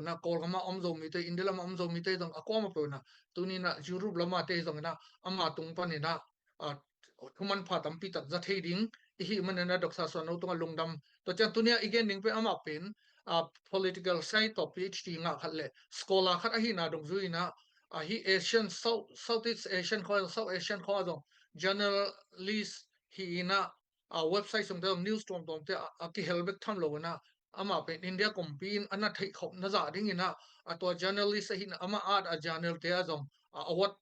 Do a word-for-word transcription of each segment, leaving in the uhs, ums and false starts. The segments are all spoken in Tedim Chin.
na Kawlgam a om Zomite, India lam a om Zomite zong a kuama peuh na, tuni na Europe lam a te zong ina ama tung pan ina a thuman pha tampi tak za thei ding i hih manin a Doctor Suan No tungah lungdam. Tua ciang tuni a i gen ding pen amah pen a political science tawh P H D ngah khat le scholar khat ahihna dungzui ina a hih Asian, South, Southeast Asian khawng, South Asian khawng a zong journalist hi ina a website sungte zong news tuamtuamte a, a kihel bek tham lo ina amah pen India kumpi in a na theih khop na zah ding ina a tua journalist ahihna amah at a journal te a zong a award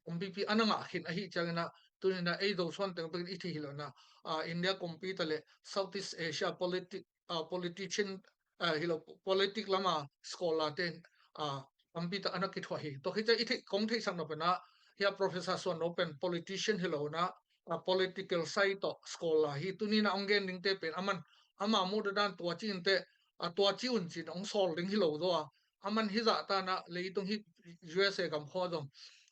kumpipi a na ngah khin ahih ciang ina tuni ina ei Zo suan teng bekin i thei hi lo ina a India kumpi ta le Southeast Asia politi a politician a hi lo politic lama scholar ten a tampi tak a na kithuah hi. Tua khit ciang i theih kong theihsak nop ina hi a Professor Suan No pen politician hi lo ina a political science tawh scholar hi. Tuni ina ong gen dingte pen aman ama muh dan tua ci in te a tua ci un cin ong sawl ding hi lo zaw a aman hi zah ta ina leitung hi U S A gam khawng zong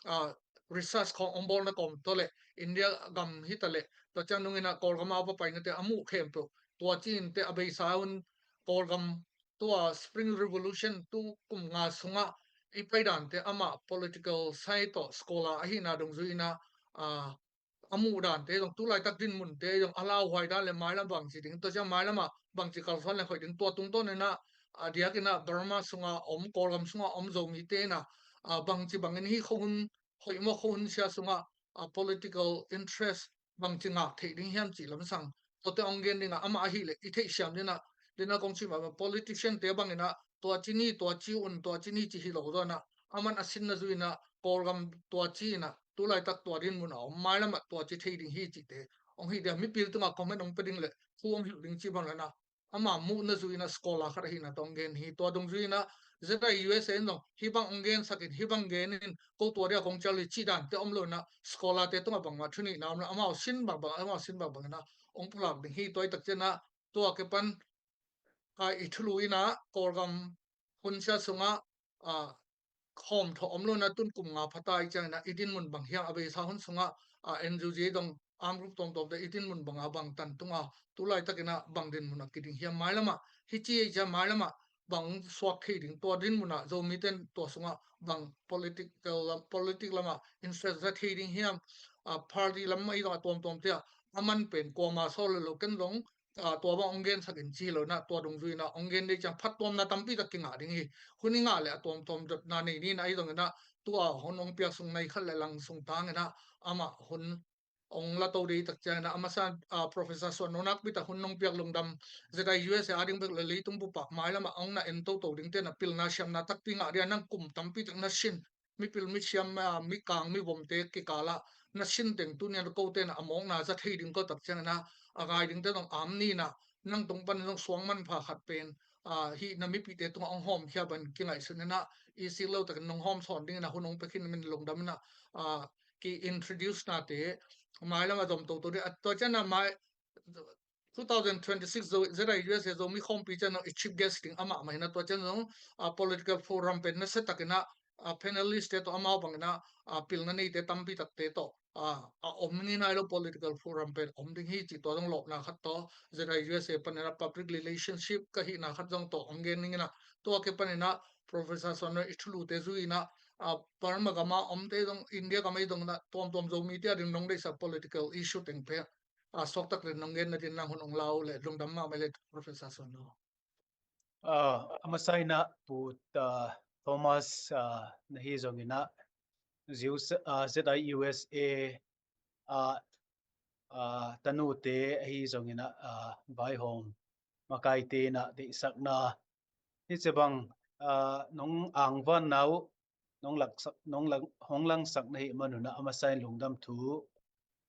a research khawng ong bawlna kawm tawh le India gam hi ta le tua ciang nung ina Kawlgam a va pai na te a muh khempeuh tua ci in te a beisa un Kawlgam tua Spring Revolution tu kum nga sungah i pai dan te amah political science tawh scholar ahihna dungzui ina a a muh dan te zong tu laitak dinmun te zong a lauhuai dan le mailam bangci ding tua ciang mailam a bangci kalsuan le khoih ding tua tungtawn ina a diak ina Burma sunga om Kawlgam sunga om Zomite ina a bangci bangin hi kho hun hoih maw kho hun sia sungah a political interest bangci ngak theih ding hiam cih lamsang tuate ong gen ding a amah ahih le i theih siam ding a ding a kong cih mah politician te bang ina tua ci ni tua ci un tua ci ni ci hi lo zaw ina aman a sinna zui ina Kawlgam tua ci ina tu laitak tua dinmun a om mailam ah tua ci thei ding hi cihte ong hi dia mipil tungah comment ong pe ding le thu ong hilh ding ci bang le ina ama muhna zui ina scholar khat ahihna tawh ong gen hi. Tua dungzui ina Z I U S A in zong hi bang ong gensak in hi bang gen in ko tua dia kong cial hi cih dan te om lo ina scholar te tungah bangmah thu nihna om lo amau sin bangbang amau sin bangbang ina ong pulak ding hi. Tua i tak ciang ina tua kipan a i thulu ina Kawlgam hunsia sungah a khawm thawh om lo ina tun kum nga phata i ciang ina i dinmun bang hiam a beisa hun sungah a N U G dong arm group tawmtawmte i dinmun banga bang tan tunga tu laitak ina bang dinmun a kiding hiam mailam ah hi ci ei ciang mailam ah bang suak thei ding tua dinmun ah Zomite in tua sungah bang political lam politic lam ah interest za thei ding hiam a party lam ah i dong a tuamtuamte ah a man pen kuama sawl le lo ken dong a tua bang ong gensak in ci lo ina tua dungzui ina ong gen dei ciang phattuamna tampi tak kingah ding hi. Hun i ngah le a tuamtuam dotna nei ni ina i dong ina tua hun ong piak sung nai khat le lang sung tang ina amah hun ong la to dei tak ciang ina a masa a Professor Suan No nakpi tak hun nong piak lungdam Z I U S A a ding bek le leitung bup ah mailam ah ong na en toto ding te na pilna siamna takpi ngah dia nang kum tampi tak na sin mipil misiam a mikang mivomte kikal ah na sin teng tuni a kote na a mawkna za thei ding ko tak ciang ina a ngai dingte dong am ni ina nang tung pan zong suang manpha khat pen a hih na mipite tungah ong hawmkhia ban kingaihsun ina i sik lo takin nong hawm sawn ding ina hun ong pia khin min lungdam ina a ki introduce nate mailam a zom toto ding a tua ciang ina mai two thousand twenty-six Zo Z I U S A Zomi khawmpi ciang zong i chief guest ding amah mah hi ina tua ciang zong a political forum pen nasia tak ina a panelist te tawh amau bang ina a pilna neite tampi takte tawh a a om ni nai lo political forum pen om ding hi cih tua zong lawpna khat tawh Z I U S A pan ina public relationship ka hihna khat zong tawh ong gen ning ina tua kipan ina Professor Suan No i thulute zui ina a Burma gam a omte zong India gam a i dong ina tuamtuam Zomite a ding nong deihsak political issue teng pen a suaktak le nong gen na din nang hun ong lau le lungdam mahmah le Professor Suan No. A masa ina Pu Thomas na hi zong ina Z I U S A a tanute ahi zong ina vaihawm makaite ina deihsakna hi ci bang nong angvan na uh nong langsak nong lang hong langsak na hi manuna a masa in lungdam thu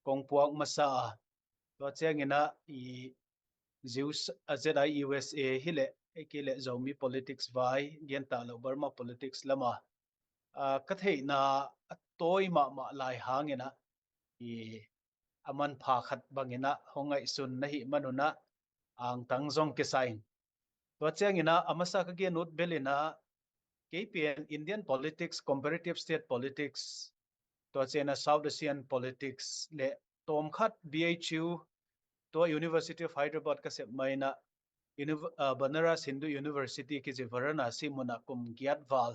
kong puak masa a tua ciang ina i Z I U S A hi le ei ki le Zomi politics vai gen ta lo Burma politics lam a ka theihna a tawi mahmah lai hang ina i a manpha khat bang ina hong ngaihsun na hi manuna angtang zong kisa in tua ciang ina a masa ka gen ut bel ina kei pen Indian politics, comparative state politics, tua ciang ina South Asian politics le tawm khat B H U tua University of Hyderabad ka sep mai ina Univ- uh, Banaras Hindu University kici Varanasi munah kum giat val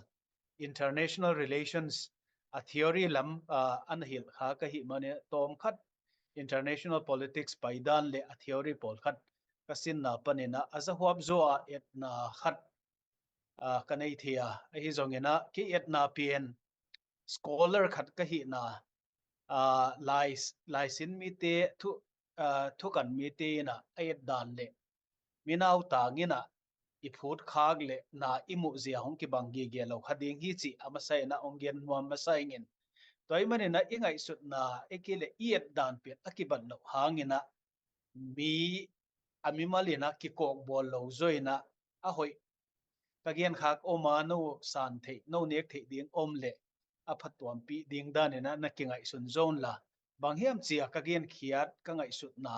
international relations a theory lam uh, an hilh kha ka hih manin tawm khat international politics paidan le a theory pawlkhat ka sinna paninah a zahuap zaw a etna khat uh, ka nei thei a, ahi zonginah kei etna pian scholar khat ka hihna uh, lai, laisin mite thu, uh, thukan mite inah a etdan le minau tanginah i phut khak le na i muh zia hong kibang gige lo kha ding hi cih a masa inah hong gen nuam masa ingin. Tua i maninah i ngaihsutna, ei kei le i etdan pian a kibat loh hanginah mi a mimal inah kikawk bawl lo zaw inah a hoih ka genkhak om a, no san theih, no nek theih ding om le a phattuampih ding daninah na kingaihsun zon la. Bang hiam cia ka genkhiat ka ngaihsutna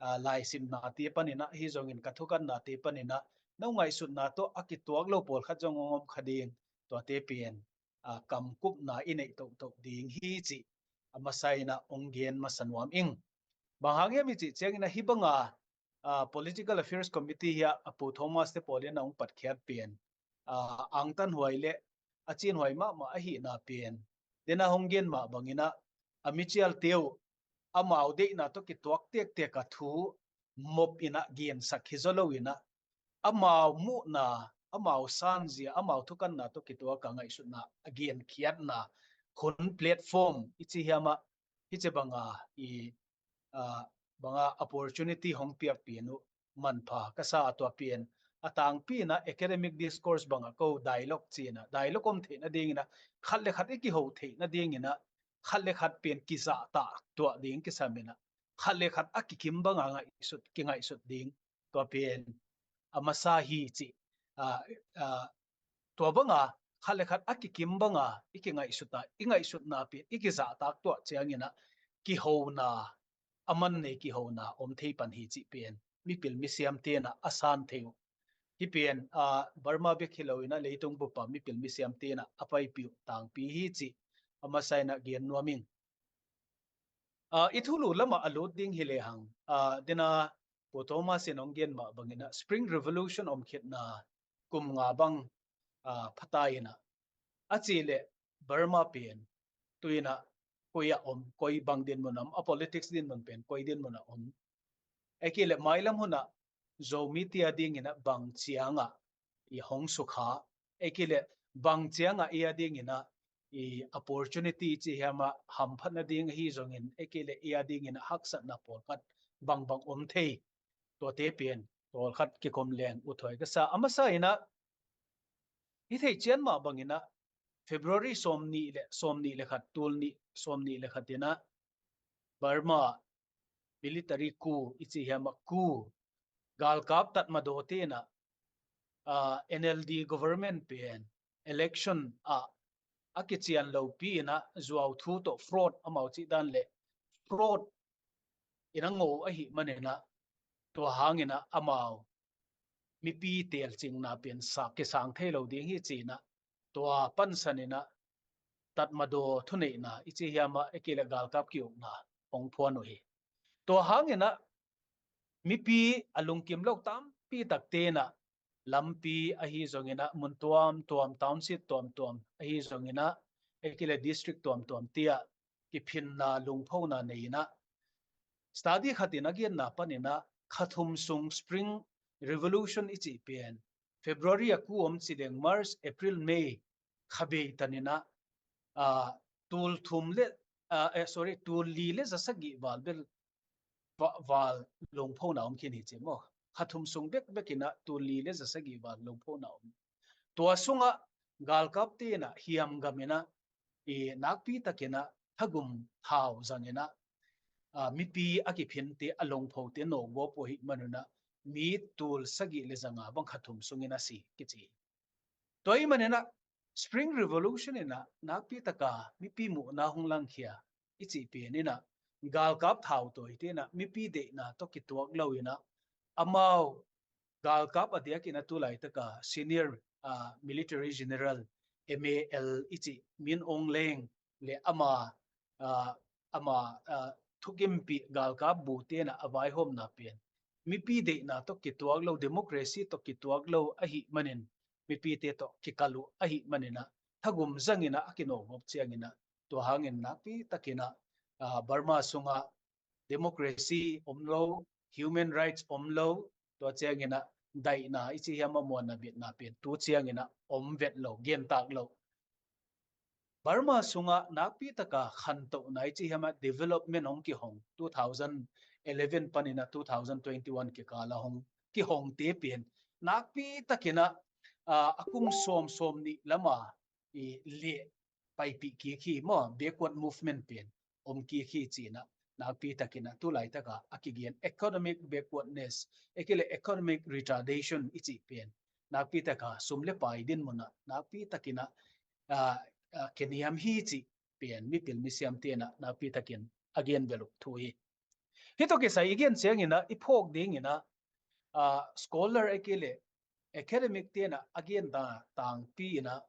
uh, laisimnate paninah ahi zongin ka thukannate paninah no ngaihsutna tawh a kituak lo pawlkhat zong hong om kha ding, tuate pian uh, kamkupna i neih tohtoh ding hi cih a masa inah hong gen masa nuam ing. Bang hang hiam i cih cianginah hih banga uh, Political Affairs Committee hi a Pu Thomas te pawlin a hong patkhiat pian uh, angtan huai le a cin huai mahmah ahihna pian dena hong gen mah banginah a micialte uh amau deihna tawh kituak tektek a thu mop inah gensak hi zaw lo inah amau muhna, amau sanzia, amau thukanna tawh kituak a ngaihsutna a genkhiatna hun platform i ci hiamah hi ci banga i uh, banga opportunity hong piak pian uh manpha ka sa a tua pian a tangpi inah academic discourse banga ko dialogue cina dialogue om theihna dinginah khat le khat i kiho theihna dinginah khat le khat pian kizahtak tuah ding kisam inah khat le khat a kikim banga ngaihsut kingaihsut ding tua pian a masa hi cih uh, uh, tua banga khat le khat a kikim banga i kingaihsut a i ngaihsutna pian i kizahtak tuah cianginah kihona a man nei kihona om thei pan hi cih pian mipil misiam tenah a san thei uh. Hih pian uh, Burma bek hi lo inah leitung bupa mipil misiam tenah a paipih uh tangpi hi cih a masa inah gen nuam ing. Uh, i thulu lamah a lut ding hi lehang uh, dena Pu Thomas in hong gen mah banginah Spring Revolution om khitna kum nga bang uh, phata inah a cih leh Burma pian tuinah koi a om, koi bang dinmun a om, a politics dinmun pen koi dinmun a om. Ei kei le mailam hunah Zomi tia dinginah bang ciangah i hong sukha, ei kei le bang ciangah i a dinginah i opportunity ci hiamah hamphatna ding ahi zongin ei kei le i a dinginah haksatna pawlkhat bangbang om thei, tuate pian pawlkhat kikom leng uthuai ka sa a masa inah i theih cian mah banginah February sawm nih le sawm nih le khat tul nih sawm nih le khat inah Burma military coup i ci hiamah coup galkap Tatmadaw tenah uh, N L D government pen election ah a kician lopi inah zuau thu tawh fraud amau cih dan le fraud inah ngo ahi maninah tua hanginah amau mipi telcingna pian sa kisang thei lo ding hi cinah tua pansan inah Tatmadaw thuneihna i ci hiamah ei kei le galkap ki-ukna hong phuan uh hi. Tua hanginah mipi a lungkim lo tampi tak tenah lampi ahi zonginah mun tuamtuam, township tuamtuam ahi zonginah ei kei le district tuamtuam tiah kiphinna lungphona nei inah study khatin a genna paninah khathum sung Spring Revolution i cih pian February a ku om ci deng March, April, May khabei taninah uh, tul thum le uh, eh, sorry, tul li le zasagih val bel val lungphona om khin hi ci maw? Khathum sung bekbek inah tul li le zasagih val lungphona om. Tua sungah galkap tenah hiamgam inah i nakpi takinah thagum thau zanginah uh, mipi a kiphinte a lungphote nawkgawp uh ahi manunah mi tul sagih le zanga bang khathum sungin a si kici. Tua i maninah Spring Revolution inah nakpi taka mipi muhna hong langkhia i cih pianinah galkap thau tawi tenah mipi deihna tawh kituak lo inah amau galkap a diakin a tu laitaka senior uh, military general M A L i cih Min Aung Hlaing le ama uh, ama uh, thukimpih galkap bu tenah a vaihawmna pian mipi deihna tawh kituak lo, democracy tawh kituak lo ahih manin, mipite tawh kikal uh ahih manin ah, thagum zangin ah a kinawhgawp ciangin ah, tua hangin nakpi takin ah, ah, Burma sungah democracy om lo, human rights om lo, tua ciangin ah daihna i ci hiam a muanna biatna pen tu ciangin ah om vet lo, gentak lo. Burma sungah nakpi taka khantohna i ci hiam a development hong kihong, two thousand eleven panin ah two thousand twenty-one kikal a hong kihongte pen nakpi takin ah, ah, a kum sawm sawm nih lama i leh paipih kik hi maw, backward movement pen om kik hi ci-in ah nakpi takin ah tu laitaka a kigen economic backwardness, ahih kei leh economic retardation i cih pen nakpi taka sum le pai dinmun ah nakpi takin ah, ah, ah, kiniam hi cih pen mipil misiamte in ah nakpi takin a gen bel uh thu hi. Hih tawh kisai i gen ciangin ah i phawk dingin ah, ah, scholar ahih kei leh academic te in ah a gen ta tangpi in ah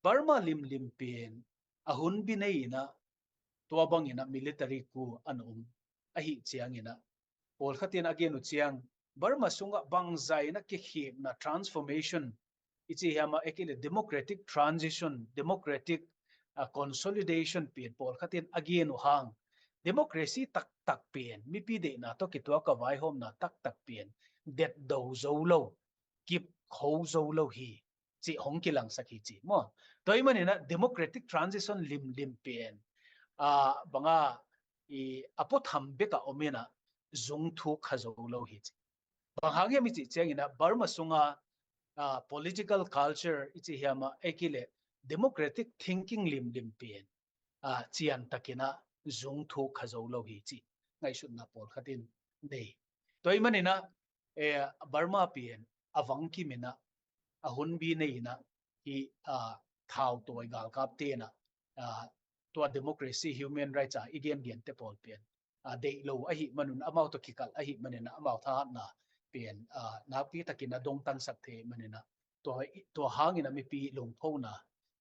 Burma limlim pen a hunbi nei in ah tua bangin ah military coup an um ahih ciangin ah pawlkhat in a gen uh ciang Burma sungah bangzah in ah kikhekna transformation i ci hiam a ahih kei leh democratic transition, democratic, ah, consolidation pen pawlkhat in a gen uh hang democracy taktak pen, mipi deihna tawh kituak a vaihawmna taktak pen detdo zo lo, kip kho zo lo hi cih hong kilangsak hi ci maw. Tua ahih manin ah democratic transition limlim pen, ah, banga i a puatham bek a om in ah zungthuk kha zo lo hi ci. Bang hang hiam i cih ciangin ah Burma sunga, ah, political culture i ci hiam a ahih kei leh democratic thinking limlim pen, ah, cian takin ah zungthuk kha zo lo hi ci ngaihsutna pawlkhat in nei. Tua ahih manin ah, eh, Burma pen a vangkim in ah a hunbi nei in ah hih, ah, thautawi galkapte in ah, ah, tua democracy, human rights a i gengente pawl pen, ah, deih lo ahih manun, amau tawh kikal ahih manin ah amau thahatna pen, ah, nakpi takin a dongtangsak thei ahih manin ah tua, tua hangin ah mipi lungphona,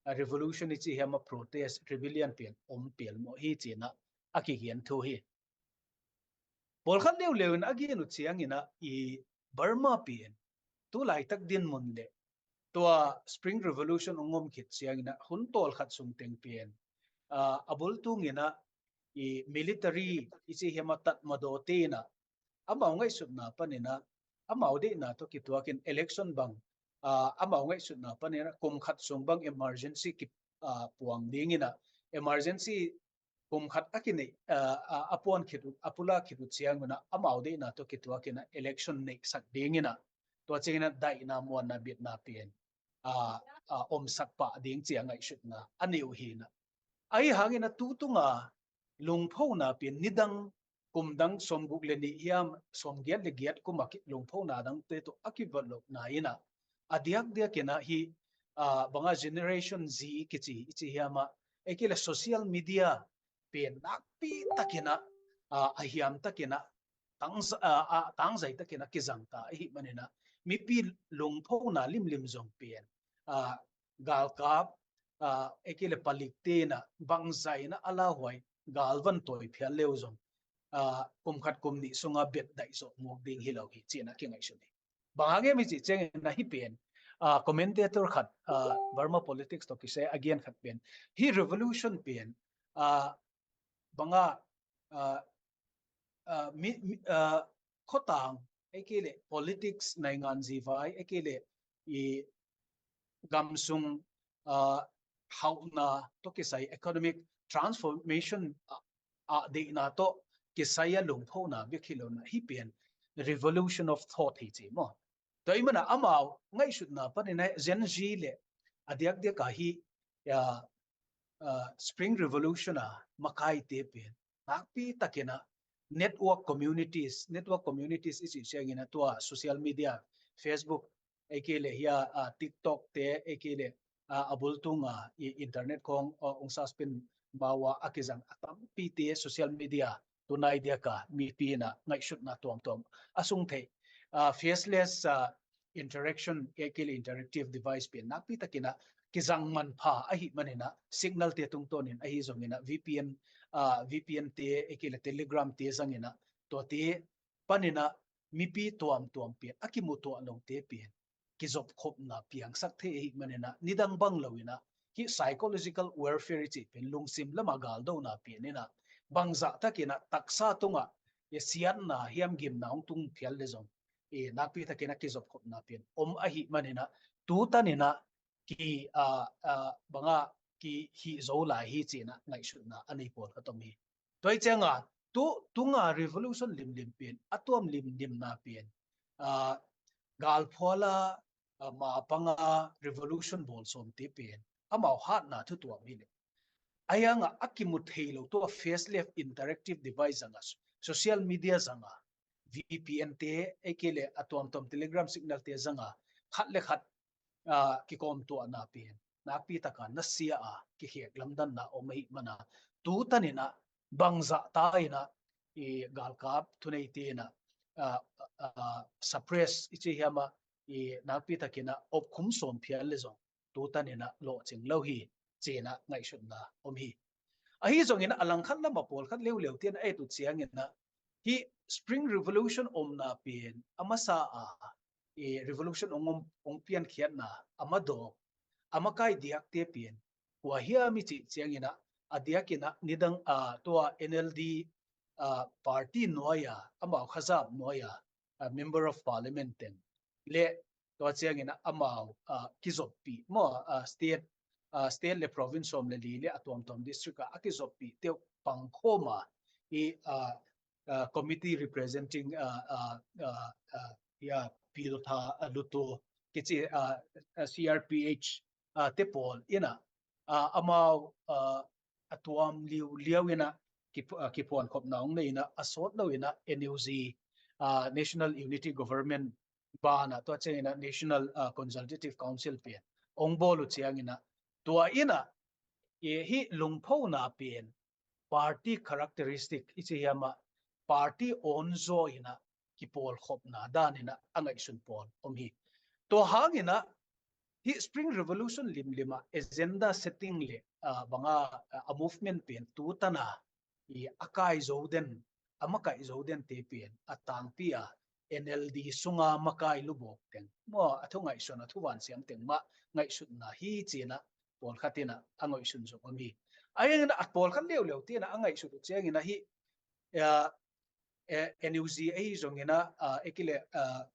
ah, revolution i ci hiam a protest, rebellion pen om pelmawh hi ci-in ah a kigen thu hi. Pawlkhat leuleu in a gen uh ciangin ah i Burma pen tu laitak dinmun leh tua Spring Revolution hong om khit ciangin ah hun tawlkhat sung teng pen, ah, a bul tungin ah i military i ci hiam a Tatmadaw te in ah amau ngaihsutna panin ah amau deihna tawh kituakin election bang, ah, amau ngaihsutna panin ah kum khat sung bang emergency ki, ah, puang dingin ah emergency kum khat a kineih, ah, ah, a puan khit uh, a pulak khit uh ciangun ah amau deihna tawh kituakin ah election neihsak dingin ah tua ciangin ah daihna muanna biatna pen, ah, ah, omsak pah ding ci a ngaihsutna a nei uh hi in ah. Ahi hangin ah tu tunga lungphona pen nidang kum dang sawmguk le nih hiam sawmgiat le giat kum a ki, lungphona dangte tawh a kivot lohna in ah a diakdiakin ah hih, ah, banga Generation Z kici i ci hiam a ahih kei leh social media pen nakpi takin ah, ah, a hiam takin ah tang, ah, ah, tangzai takin ah kizang ta ahih manin ah mipi lungphona limlim zong pen, ah, galkap, ah, ahih kei leh palikte in ah bangzah in ah a lauhuai galvan tawi phial le uh zong, ah, kum khat kum nih sunga bet daih zawh mawk ding hi lo hi ci-in ah kingaihsun hi. Bang hang hiam i cih ciangin ah hih pen, ah, commentator khat, ah, Burma politics tawh kisai a gen khat pen hih revolution pen, ah, banga, ah, ah, mi, mi, ah, khotang ahih kei leh politics, naingan zivai ahih kei leh i gamsung, ah, hauhna tawh kisai economic transformation, ah, ah, deihna tawh kisai a lungphona bek hi lo in ah hih pen revolution of thought hi ci maw. Tua ahih manin ah amau ngaihsutna panin ah Gen Z leh a diakdiak a hih, ah, ah, Spring Revolution a makaite pen nakpi takin ah network communities, network communities i cih ciangin ah tua social media, Facebook, ahih kei leh hia, ah, TikTok te, ahih kei leh, ah, a bul tunga i internet khawng, ah, hong suspend ma uh a a kizang a tampite social media tunai diaka mipi in ah ngaihsutna tuamtuam a sung thei, ah, faceless, ah, interaction, ahih kei leh interactive device pen nakpi takin ah kizang manpha ahih manin ah signal te tungtawnin ahi zongin ah V P N, ah, V P N te, ahih kei leh Telegram te zangin ah tuate panin ah mipi tuamtuam pen a kimutuah lote pen kizopkhopna piangsak thei ahih maninah nidang bang loinah hih psychological warfare i cih pen lungsim lamah galdona pen inah bangzah takinah taksa tungah i siatna hiam gimna hong tung phial le zong i nakpi takinah kizopkhopna pen om ahih maninah tutaninah ki a a banga ki hih zo lai hi cinah ngaihsutna a nei pawlkhat om hi. Tua hi cianga tu tunga revolution limlim pen a tuam limlimna pen a galphuala a mapanga revolution bawl sawmte pen amau hatna thutuam hi le a hianga a kimu thei lo tua face left interactive device zanga social media zanga V P N te ei kei le a tuamtuam Telegram signal te zanga khat le khat kikawmtuahna pen nakpi taka nasia a kikhek lamdanna om ahih mana tutaninah bangzah ta inah i galkap thuneite inah suppress i ci hiama i nakpi takinah opkhum sawm phial le zong tutaninah lawhcing lo hi cinah ngaihsutna om hi. Ahi zongin a langkhat lama pawlkhat leuleu tian a et uh cianginah hih Spring Revolution omna pen a masa a i revolution ong om ong piankhiatna a madawk a makai diakte pen kua hiam i cih cianginah a diakinah nidang a tua N L D a party nuaia amau khazap nuaia a member of parliament teng le tua cianginah amau a kizoppih maw a state a state le province sawm le li le a tuamtuam district a a kizoppih teuh pangkhawma i a committee representing a a a a piltha a lutu kici a CRPH a te pawl inah a amau a a tuam liuliau inah kiphuankhopna hong nei inah a sawt lo inah N U G a National Unity Government banah tua cianginah National a Consultative Council pen hong bawl uh cianginah tua inah hih lungphona pen party characteristic i ci hiamah party awnzaw inah kipawlkhopna daninah a ngaihsun pawl om hi. Tua hanginah hih Spring Revolution limlimah agenda setting le a banga a movement pen tutana i a kai zo den a makaih zo den te pen a tangpi a N L D sunga makai lubawk teng maw a thu ngaihsun a thu vansiam teng mah ngaihsutna hi cinah pawlkhat inah a ngaihsun zong om hi. Ahi hangin a pawlkhat leuleu tinah a ngaihsut uh cianginah hih N U G ahi zonginah ei kei le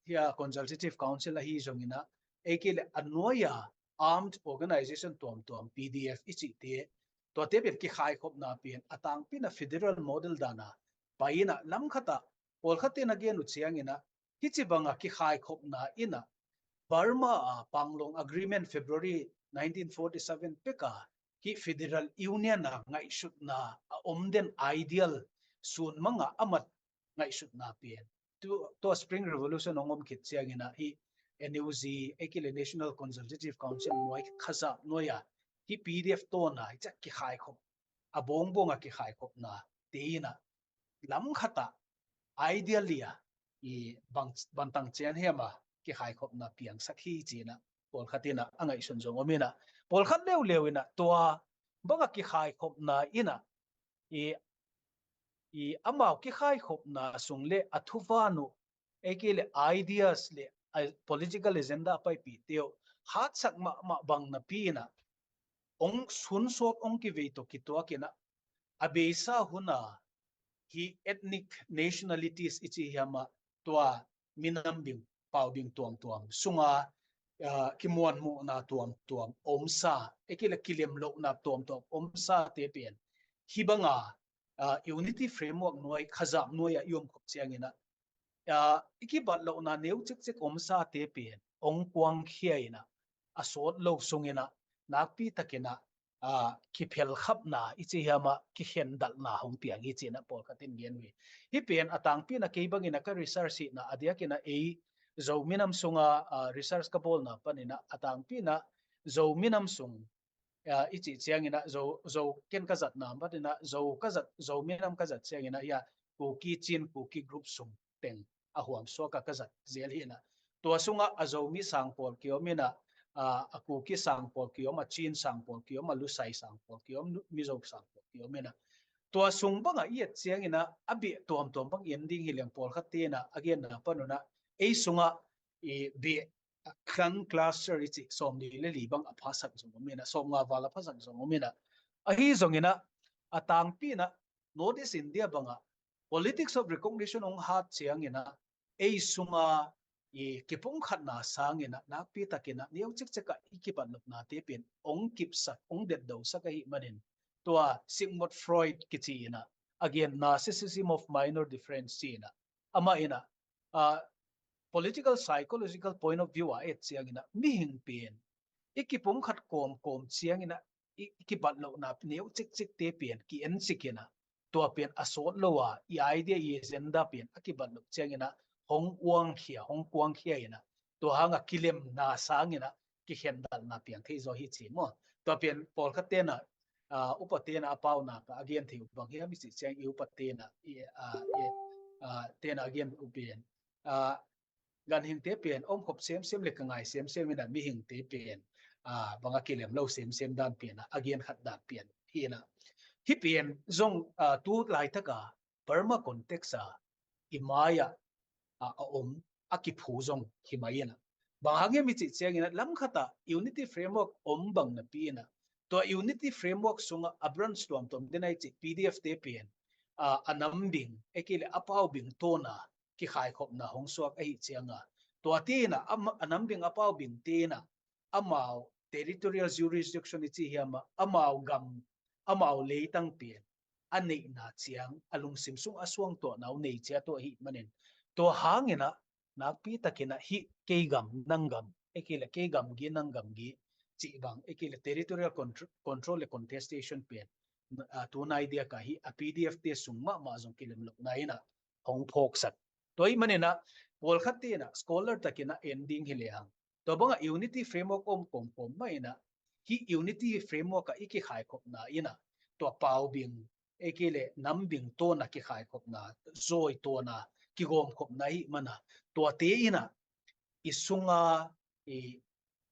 hia Consultative Council ahi zonginah ei kei le a nuaia armed organization tuamtuam P D F i cihte tuate pen kikhaikhopna pen a tangpina federal model dana pai inah lamkhatah pawlkhat in a gen uh cianginah hih ci banga kikhaikhopna inah Burma a Panglong Agreement February nineteen forty seven peka hih Federal Union a ngaihsutna a om den ideal sunmanga a mat ngaihsutna pen tua Spring Revolution hong om khit cianginah hih N U G ei kei le National Consultative Council nuai khazap nuaia hih P D F tawna hih ciah kikhaikhop a bawngbawnga kikhaikhopna te inah lamkhatah ideally a i bantang cian hiama kikhaikhopna piangsak hi cinah pawlkhat inah a ngaihsun zong om inah pawlkhat leuleu inah tua banga kikhaikhopna inah i i amau kikhaikhopna sung le a thuvan uh ei kei le ideas le political agenda paipih teuh hatsak mahmah bang napi inah ong sunsawt ong kivei tawh kituak inah a beisa huna hi ethnic nationalities i ci hiamah tua minam bing pau bing tuamtuam sunga kimuanmuhna tuamtuam omsa ei kei le kilemlohna tuamtuam omsa te pen hih banga unity framework nuai khazap nuaia i omkhop cianginah i kibatlohna neu cikcik omsa te pen ong kuangkhia inah a sawt lo sunginah nakpi takinah kiphelkhapna i ci hiamah kikhendalhna hong piang hi cinah pawlkhat in gen uh hi. Hih pen a tangpina kei bangin a ka research hihna a diakinah ei Zo minam sunga research ka bawlna paninah a tangpinah Zo minam sung i cih cianginah Zo Zo ken ka zatna paninah Zo ka zat Zo minam ka zat cianginah hia Kuki Chin Kuki group sung teng a huamsuaka ka zat zel hinah tua sungah a Zomi sangpawl kiom inah a Kuki sangpawl kiom a Chin sangpawl kiom a Lusai sangpawl kiom Mizo sangpawl kiom inah Tua sung bangah i et ciangin ah a beh tuamtuam bang en ding hi leng, pawlkhat te'n ah a genna panun ah ei sungah i beh clan cluster i cih sawmnih le li bang a phasak zong om in ah, sawmnga val a phasak zong om in ah, ahi zongin ah a tangpi in ah North East India bangah politics of recognition hong hat ciangin ah ei sunga i kipumkhatna sangin ah nakpi takin ah neu cikcek ah i kibatlopnate pen hong kipsak, hong detdosak ahih manin, tua Sigmund Freud kici in ah a gen Narcissism of Minor Difference ci in ah, amah in ah, ah, political psychological point of view a et ciangin ah mihing pen i kipumkhat kawmkawm ciangin ah i, i kibatlohna neu cikcikte pen ki-en cik in ah, tua pen a sawt lo a, i idea, i agenda pen a kibatloh ciangin ah hong uangkhia, hong kuangkhia in ah, tua hangah kilemna sangin ah kikhendalna piang thei zaw hi ci maw. Tua pen pawlkhat te'n ah, ah, upa te'n ah a paunak ah a gen thei uh bang hiam i cih ciang, i upa te'n ah, i, ah, i, ah, te'n ah a gen uh pen, ah, ganhingte pen omkhop semsem le ka ngai semsem in ah mihingte pen, ah, bang a kilem lo semsem dan pen ah a gen khat dan pen hi in ah, hih pen zong, ah, tu laitak a Burma context a i mai ah, ah, a om, a kiphu zong hi mai in ah, bang hang hiam i cih ciangin ah lam khat ah unity framework om bang napi in ah, tua unity framework sungah a branch tuamtuam den a i cih P D F te pen, ah, a nam bing, ei kei le a pau bing tawn a kikhaikhopna hong suak ahih ciangin ah, tuate in ah a ma-, a nam bing a pau bingte in ah amau territorial jurisdiction i cih hiam ah, amau gam, amau leitang pen a neihna ciang a lungsim sung a suangtuahna uh nei ciat uh ahih manin, tua hangin ah nakpi takin ah hih kei gam nang gam, ei kei le kei gamgi nang gamgi cih bang, ei kei le territorial contr-, control le contestation pen, ah, tu nai diak ah hih a P D F te sung mahmah zong kilemlohna in ah hong phawksak. Tua ahih manin ah pawlkhat te'n ah scholar takin ah en ding hi lehang, tua bangah unity framework om kawmkawm mah in ah, hih unity framework ah i kikhaikhopna in ah, tua pau bing, ei kei le nam bing tawn a kikhaikhopna, zawi tawn a kigawmkhopna ahih man ah, tuate in ah i sunga i,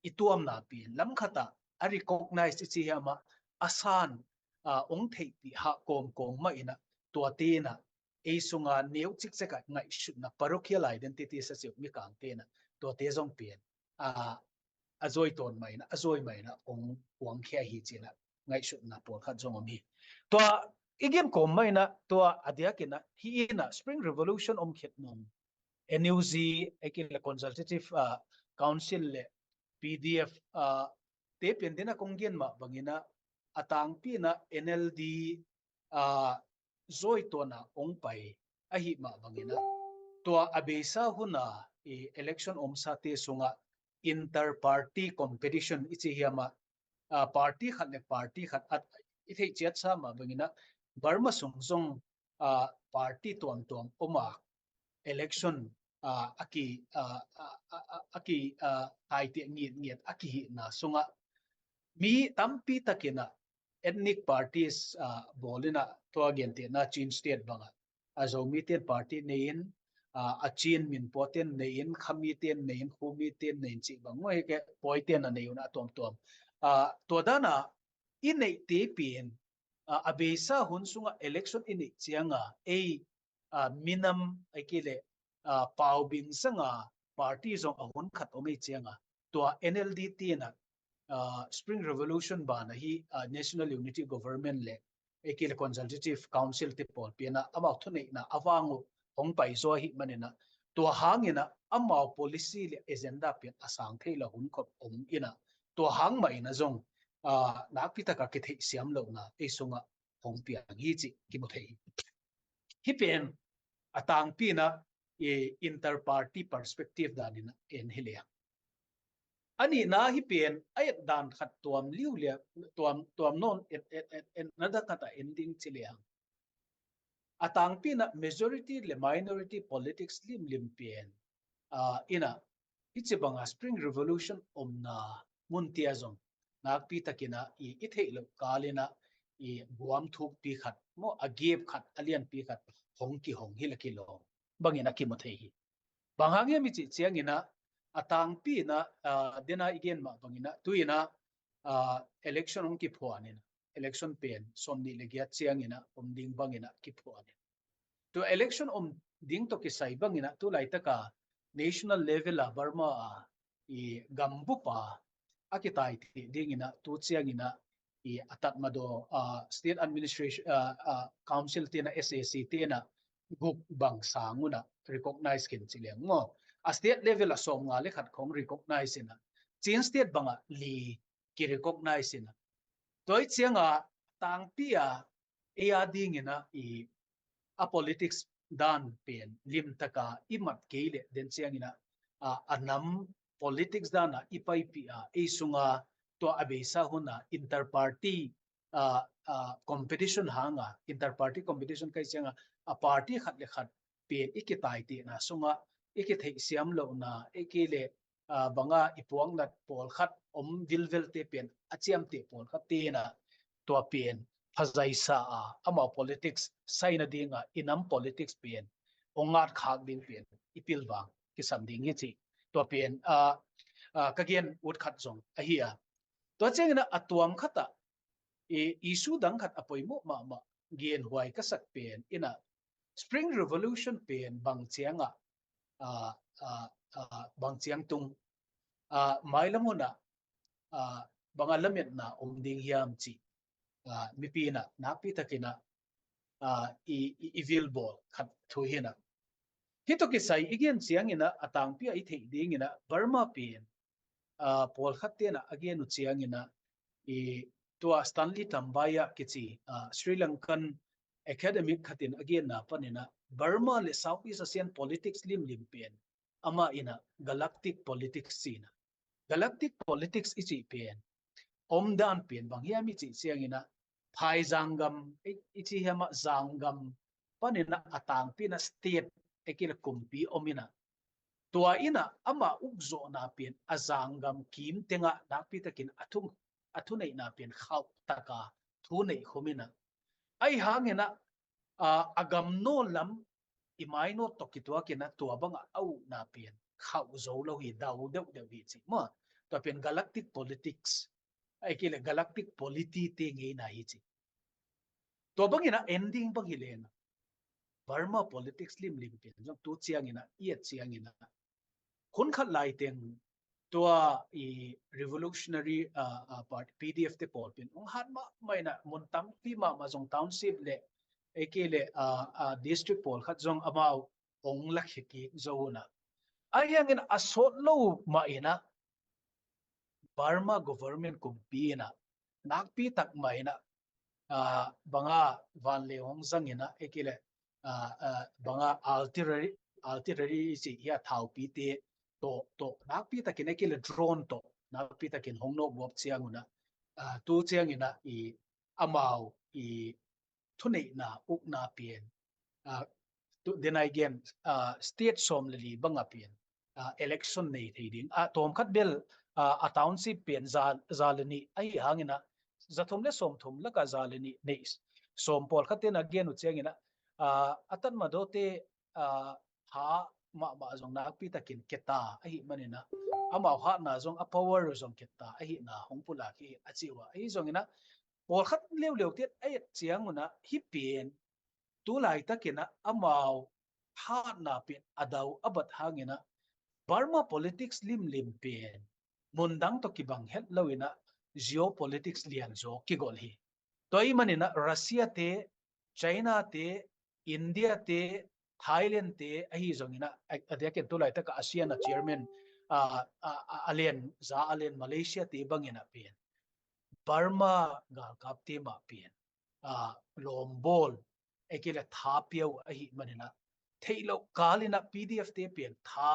i tuamna pen lam khat ah a recognize i cih hiam ah, a san, ah, hong theihpih hah kawmkawm mah in ah, tuate in ah ei sunga neu cikcek ah ngaihsutna, parochial identity sa ci uh, Mikangte in ah, tuate zong pen, ah, a zawi tawn mah in ah, a zawi mah in ah hong kuangkhia hi ci in ah ngaihsutna pawlkhat zong om hi. Tua i gen kawm mah in ah, tua a diakin ah hih in ah Spring Revolution om khit nung N U G, ei kei le Consultative, ah, Council le P D F, ah, te pen den ah kong gen mah bangin ah, a tangpi in ah N L D, ah, zawi tawn a hong pai ahih mah bangin ah, tua a beisa hun a i election omsate sungah inter-party competition i cih hiam ah, ah, party khat le party khat, ah, i theih ciat sa mah bangin ah Burma sung zong, ah, party tuamtuam om a, election, ah, a ki, ah, ah, ah, ah, a ki, ah, taitiah ngitngiat a kihihna sungah mi tampi takin ah ethnic parties, ah, bawl in ah, tua gentehna Chin State bangah a Zomite'n party nei in, ah, a Chin minpawte'n nei in, Khamite'n nei in, Khumite'n nei in cih bang, ngoi ke Pawite'n a nei un a tuamtuam. Ah, tua dan a i neihte pen, ah, a beisa hun sungah election i neih ciang a, ei, ah, minam, ei kei le, ah, pau bing zang a party zong a hun khat om ei ciang a, tua N L D te in ah, ah, Spring Revolution ban a hih, ah, National Unity Government le, ei kei le Consultative Council te pawl pen ah amau thuneihna a vang uh hong pai zaw ahih manin ah, tua hangin ah amau policy le agenda pen a sang thei lo hun khat om in ah, tua hang mah in ah zong, ah, nakpi tak a kitheihsiam lohna ei sungah hong piang hi cih kimu thei hi. Hih pen a tangpi in ah, i, inter-party perspective dan in ah en hi lehang. A nihna hih pen a et dan khat tuam liuliau, tuam, tuam nawn et, et, et, et na dan khat ah en ding ci lehang, a tangpi in ah majority le minority politics limlim pen, ah, in ah, hih ci bang a Spring Revolution omna mun te ah zong nakpi takin ah i, i theih loh kal in ah i buam thukpi khat maw, a gap khat, a lianpi khat hong kihong hi le kilawm bangin a kimu thei hi. Bang hang hiam i cih ciangin ah, a tangpi in ah, ah, den a i gen mah bangin ah, tu in ah, ah, election hong kiphuan in ah, election pen sawmnih le giat ciangin ah om ding bangin ah kiphuan in. Tua election om ding tawh kisai bangin ah tu laitaka national level a Burma a i gambup a a kitaitih dingin ah tu ciangin ah i a Tatmadaw a state administration a, a council te in ah S A C te in ah guk bang sang un ah recognize khin ci leng maw. A state level a sawmnga le khat khong recognize in ah Chin state bang ah li ki recognize in ah. Tua i ciang a tangpi a ei a dingin ah i a politics dan pen limtaka i mat kei leh den ciangin ah a, a nam politics dan a i paipih a ei sunga tua a beisa hun a inter party a, a competition hang a inter party competition kai ciang a a party khat le khat pen i kitaitihna sungah i kitheihsiam lohna i kei le a, banga i puaknat pawlkhat om vilvelte pen a ciamteh pawlkhat te in ah tua pen phazaisa a amau politics saina ding a i nam politics pen ong ngat khak ding pen i pilvang kisam ding hi ci. Tua pen a, a, ka gen ut khat zong ahi a. Tua ciangin ah a tuam khat ah i, issue dang khat a poimawh mahmah genhuai ka sak pen in ah Spring Revolution pen bang ciang ah a, a, a, bang ciang tung a, mailam hun ah a, bang a lametna om ding hiam cih a, mipi in ah nakpi takin ah a, i, i, i vilbawl khat thu hi in ah. Hih tawh kisai i gen ciangin ah a tangpi a i theih dingin ah Burma pen a, pawlkhat te in ah a gen uh ciangin ah i tua Stanley Tambai a kici a, Sri Lankan academic khat in a genna panin ah Burma le Southeast Asian politics limlim pen amah in ah galactic politics ci in ah. Galactic politics i cih pen omdan pen bang hiam i cih ciangin ah phaizanggam i, i cih hiam ah zanggam panin ah a tangpi in ah state ei kei le kumpi om in ah tua in ah amah ukzawhna pen a zanggam kim teng ah nakpi takin a thu, a thuneihna pen khauh taka thuneih khum in ah ahi hangin ah a, a gam nawl lam i mainawt tawh kituakin ah tua bangah a ukna pen khauh zo lo hi, dau deuhdeuh hi cih maw. Tua pen galactic politics ei kei le galactic polity te ngeina hi cih. Tua bangin ah ending bang hi leng ah Burma politics limlim pen zong tu ciangin ah i et ciangin ah hun khat lai teng tua i revolutionary a, a, party P D F te pawl pen ong hat mahmah in ah mun tampi mahmah zong township le ei kei le a, a, district pawlkhat zong amau ong lakhia kik zo un ah ahi hangin a sawt lo mah in ah Burma government kumpi in ah nakpi tak mah in ah a, banga vanleng hong zang in ah ei kei le a, a, banga artillery artillery i cih hi a thaupite tawh tawh nakpi takin ei kei le drone tawh nakpi takin hong nawkguap ciang un ah a, tu ciangin ah i amau i thuneihna ukna pen a, tu, den ai gen a, state sawm le li banga pen a, election nei thei ding a, tawm khat bel a, a township pen za, za le nih ahi hangin ah za thum le sawm thum laka za le nih nei sawm pawlkhat ten a gen uh ciangin ah a, a Tatmadaw te a, tha mahmah zong nakpi takin keta ahi manin ah amau hatna zong a power zong keta ahina hong pulak hi a ci uh a, ahi zongin ah pawlkhat leuleu ten a et ciang un ah hih pen tu laitakin ah amau hatna pen a dau a bat hangin ah Burma politics limlim pen mundang tawh kibang het lo in ah geopolitics lianzaw kigol hi. Tua ahih manin ah Russia te, China te, India te, Thailand te ahi zongin ah a, a diakin tu laitak a ASEAN a chairman a, a, a, a len za a len Malaysia te bangin ah pen Burma galkap te mah pen a, lawmbawl ei kei le tha pia uh ahih manin ah theih loh kal in ah P D F te pen tha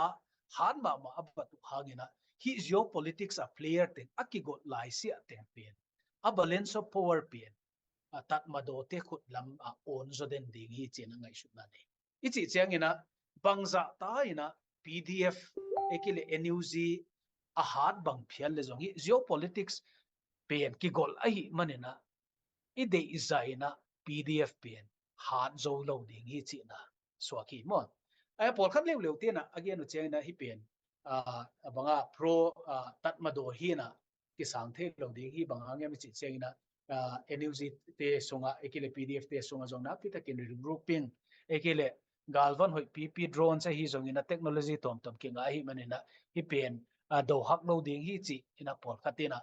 hat mahmah a bat uh hangin ah hih geopolitics a player teng a kigolh laisiah teng pen a balance of power pen a Tatmadaw te khut lam a awn zaw den ding hi ci-in a ngaihsutna nei. I cih ciangin ah bangzah ta in ah P D F ei kei le N U G a hat bang phial le zong hih geopolitics pen kigolh ahih manin ah i deih zah in ah P D F pen hat zo lo ding hi cihna suak hi maw. A pawlkhat leuleu ten ah a gen uh ciangin ah hih pen a, a banga pro a, Tatmadaw hi in ah kisang thei lo ding hi, bang hang hiam i cih ciangin ah NUG te sungah ei kei le PDF te sungah zong nakpi takin regrouping, ei kei le galvan hoih pipi drones ahi zongin a technology tawmtawm kingah ahi manin a hih pen dohak lo ding hi ci in a pawlkhat in a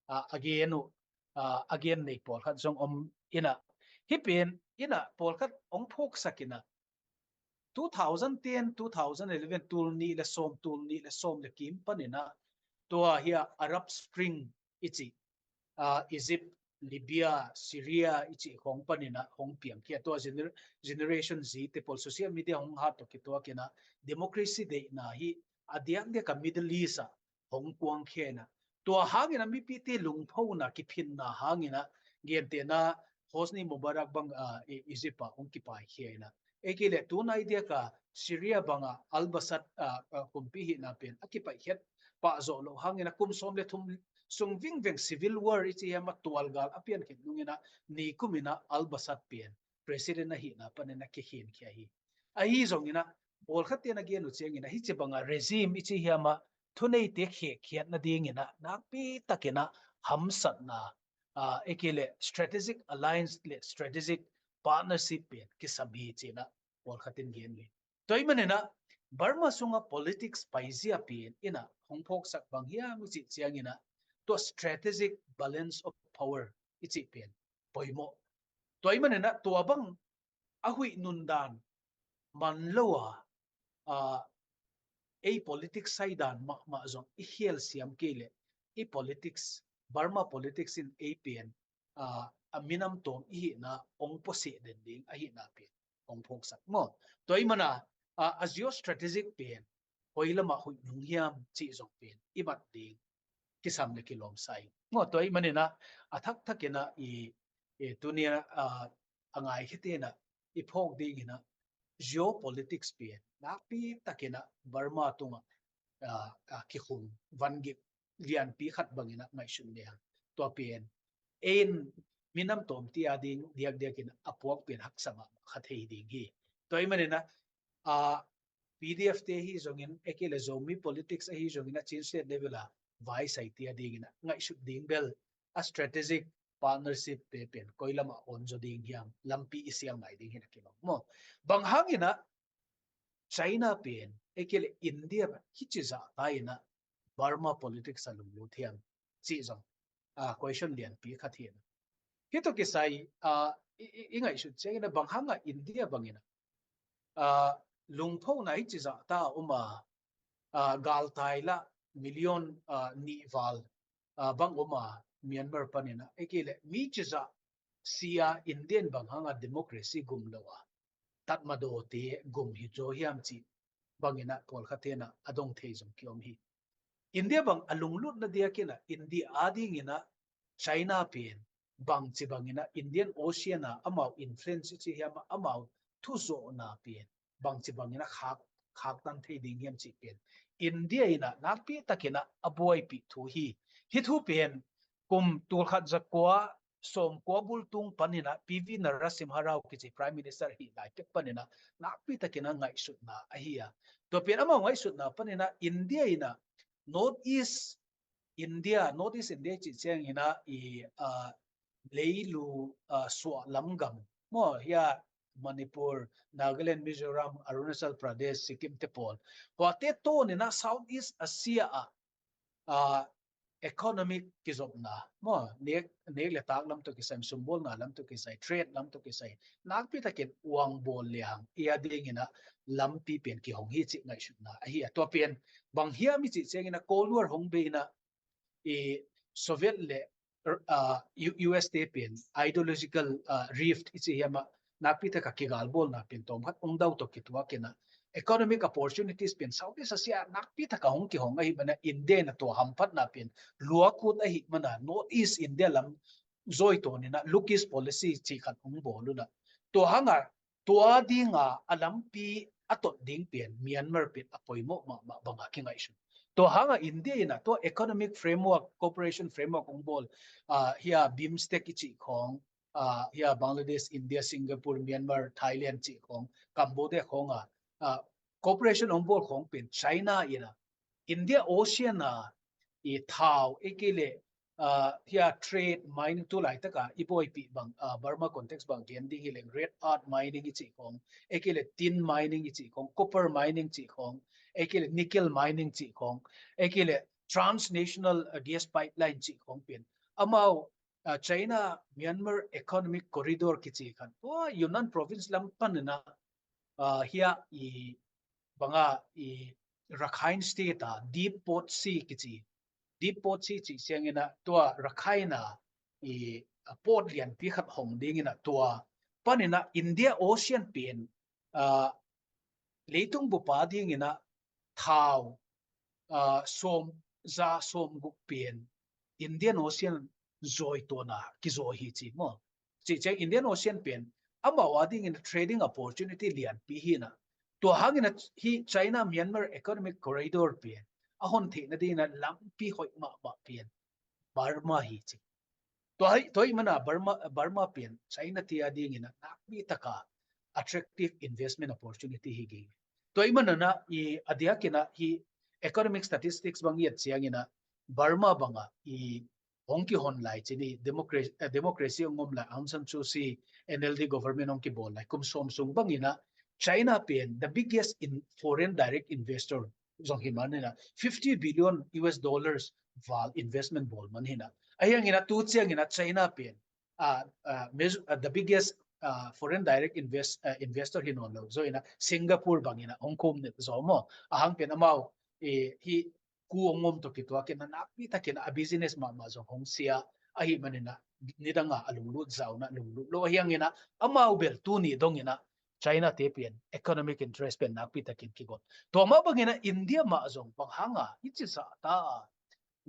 a gen uh a gen nei pawlkhat zong om in a, hih pen in a pawlkhat hong phawksak in a two thousand ten, two thousand eleven, tul nih le sawm, tul nih le sawm le kim panin a tua hi a Arab Spring i ci, Egypt, Libya, Syria i ci khong panin a hong piangkhia, tua generation Z te pawl social media hong hat tawh kituak in a democracy deihna hi a diakdiak a Middle East ah hong kuangkhia in a, tua hangin a mipite lungphona kiphinna hangin a gentehna Hosni Mubarak bang Egypt ah hong kipaikhia in a, ei kei le tunai diak a Syria banga Al-Assad kumpi hihna pen a kipaihkhiat pah zawh loh hangin a kum sawm le thum sung vingveng civil war i ci hiam a tualgal a piankhin nungin a ni kumin a Al-Assad pen president ahihna panin a kikhinkhia hi. Ahi zongin a pawlkhat te'n a gen uh ciangin a hih ci banga regime i ci hiam a thuneite khekkhiat nadingin a nakpi takin a hamsatna ei kei le strategic alliance le strategic partnership pen kisam hi ci in a pawlkhat in gen uh hi. Tua ahih manin a Burma sunga politics paizia pen in a hong phawksak bang hiam i cih ciangin a tua strategic balance of power i cih pen poimawh. Tua ahih manin a tua bang a huih nundan man lo a ei politics saidan mahmah zong i khial siam kei le i politics, Burma politics in ei pen a minam tawm i hihna hong puasih den ding ahihna pen hong phawksak maw. Tua ahih mana a geostrategic pen hoi lamah huih nung hiam cih zong pen i mat ding kisam le kilawm sa ing maw. Tua ahih manin a a thakthak in a i tuni a a ngaikhiat in a i phawk dingin a geopolitics pen nakpi takin a Burma tungah kikhung vangik lianpi khat bangin a ngaihsun leng tua pen ei in minam tawmte a ding diakdiakin a puak pen haksa mahmah kha thei ding hi. Tua ahih manin a PDF te ahi zongin ei kei le Zomi politics ahi zongin a Chin State level a vaisai te a dingin a ngaihsut ding bel a strategic partnership te pen koi lamah awn zaw ding hiam lampi i siam ngai ding hi na kilawm maw. Bang hangin a China pen ei kei le India pen hih ci zah ta in a Burma politics a lunglut hiam cih zong a question lianpi khat hi. Hih tawh kisai a i ngaihsut ciangin a bang hanga India bangin a lungphona hih ci zah ta a om a galtai lah million nih val bang om a Myanmar panin a ei kei le mi ci zah sia India in bang hanga democracy gum lo a tatmadawte gum hi zaw hiam cih bangin a pawlkhat te'n a a dong thei zong kiom hi. India bang a lunglutna diakin a India a dingin a China pen bangci bangin a Indian Ocean a amau influence i ci hiam a amau thuzawhna pen bangci bangin a khak khaktan thei ding hiam cih pen India in a nakpi takin a a buaipih thu hi. Hih thu pen kum tulkhat zakua sawmkua bul tung panin a P V Narasimha Rao kici Prime Minister hih lai pek panin a nakpi takin a ngaihsutna ahi a, tua pen amau ngaihsutna panin a India in a North East India, North East India cih ciangin a i leilu suah lam gam maw, hia Manipur, Nagaland, Mizoram, Arunachal Pradesh, Sikkim te pawl, huate tawnin a South East Asia ah economic kizopna maw, nek nek le tak lam tawh kisai, sumbawlna lam tawh kisai, trade lam tawh kisai nakpi takin uang bawl liang i a dingin a lampi pen kihong hi cih ngaihsutna ahi a, tua pen bang hiam i cih ciangin a Cold War hong bei in a i Soviet le US te pen ideological rift i ci hiam a nakpi taka kigalbawlna pen tawmkhat hong dau tawh kituakin a economic opportunities pen South East Asia nakpi taka hong kihong ahih mana India in a tua hamphatna pen luakut ahih mana North East India lam zawi tawnin a Look East policy cih khat hong bawl un a, tua hanga tua dinga a lampi a tot ding pen Myanmar pen a poimawh mahmah banga kingaihsun. Tua hanga India in a tua economic framework, cooperation framework hong bawl, hia BIMSTEC i cih khawng, hia Bangladesh, India, Singapore, Myanmar, Thailand cih khawng, Cambodia khawnga cooperation hong bawl khawng pen China in a India Ocean a i thau ei kei le uh, hia trade mining tu laitaka i buaipih bang, uh, Burma context bang gen ding hileng rare earth mining i cih khong, ekile tin mining i cih khong, copper mining cih khong, ekile nickel mining cih khong, ekile transnational, uh, gas pipeline cih khong pen amau, uh, China Myanmar Economic Corridor kici khan tua Yunnan province lam panina, uh, hia i banga i Rakhine State a deep port sea kici, deep port sea cih siangina tua Rakhine a i, uh, port lianpi khat hong dingina tua panina India Ocean pen, uh, leitung bupa dingina thau, uh, som za som guk pen Indian Ocean zoi tuana kizoi hi ci maw. Ci ciang Indian Ocean pen amau a dingin trading opportunity lianpi hina. Tua hangina hi China Myanmar Economic Corridor pen a hon theihna dingina lampi hoih mahmah pen Burma hi ci. Tua hi, tua hi mana Burma, Burma pen China te a dingina nakpi taka attractive investment opportunity hi gige. Tua hi manana i a diakina hi economic statistics bang i et ciangina Burma banga i hong kihon lai cini democracy, uh, democracy hong om lai Aung San Suu Kyi N L D government hong kibol lai kum som sung bangina China pen the biggest in foreign direct investor zong hi manina fifty billion U S dollars val investment bol man hina. Ahiangina tu ciangina China pen uh, uh, uh, the biggest uh, foreign direct invest, uh, investor hi non lo. Zo ina Singapore bangina Hong Kong ne zo mo. Ahang pen amau eh, hi ku ong om to kituakin a nakpi takin a business mahmah zong hong sia ahi manina nidanga a lunglut zauna lunglut lo ahiangina amau bel tuni dongina China te pen economic interest pen nakpi takin kigot. Tua mah bangina India mah zong bang hanga i cisa ta a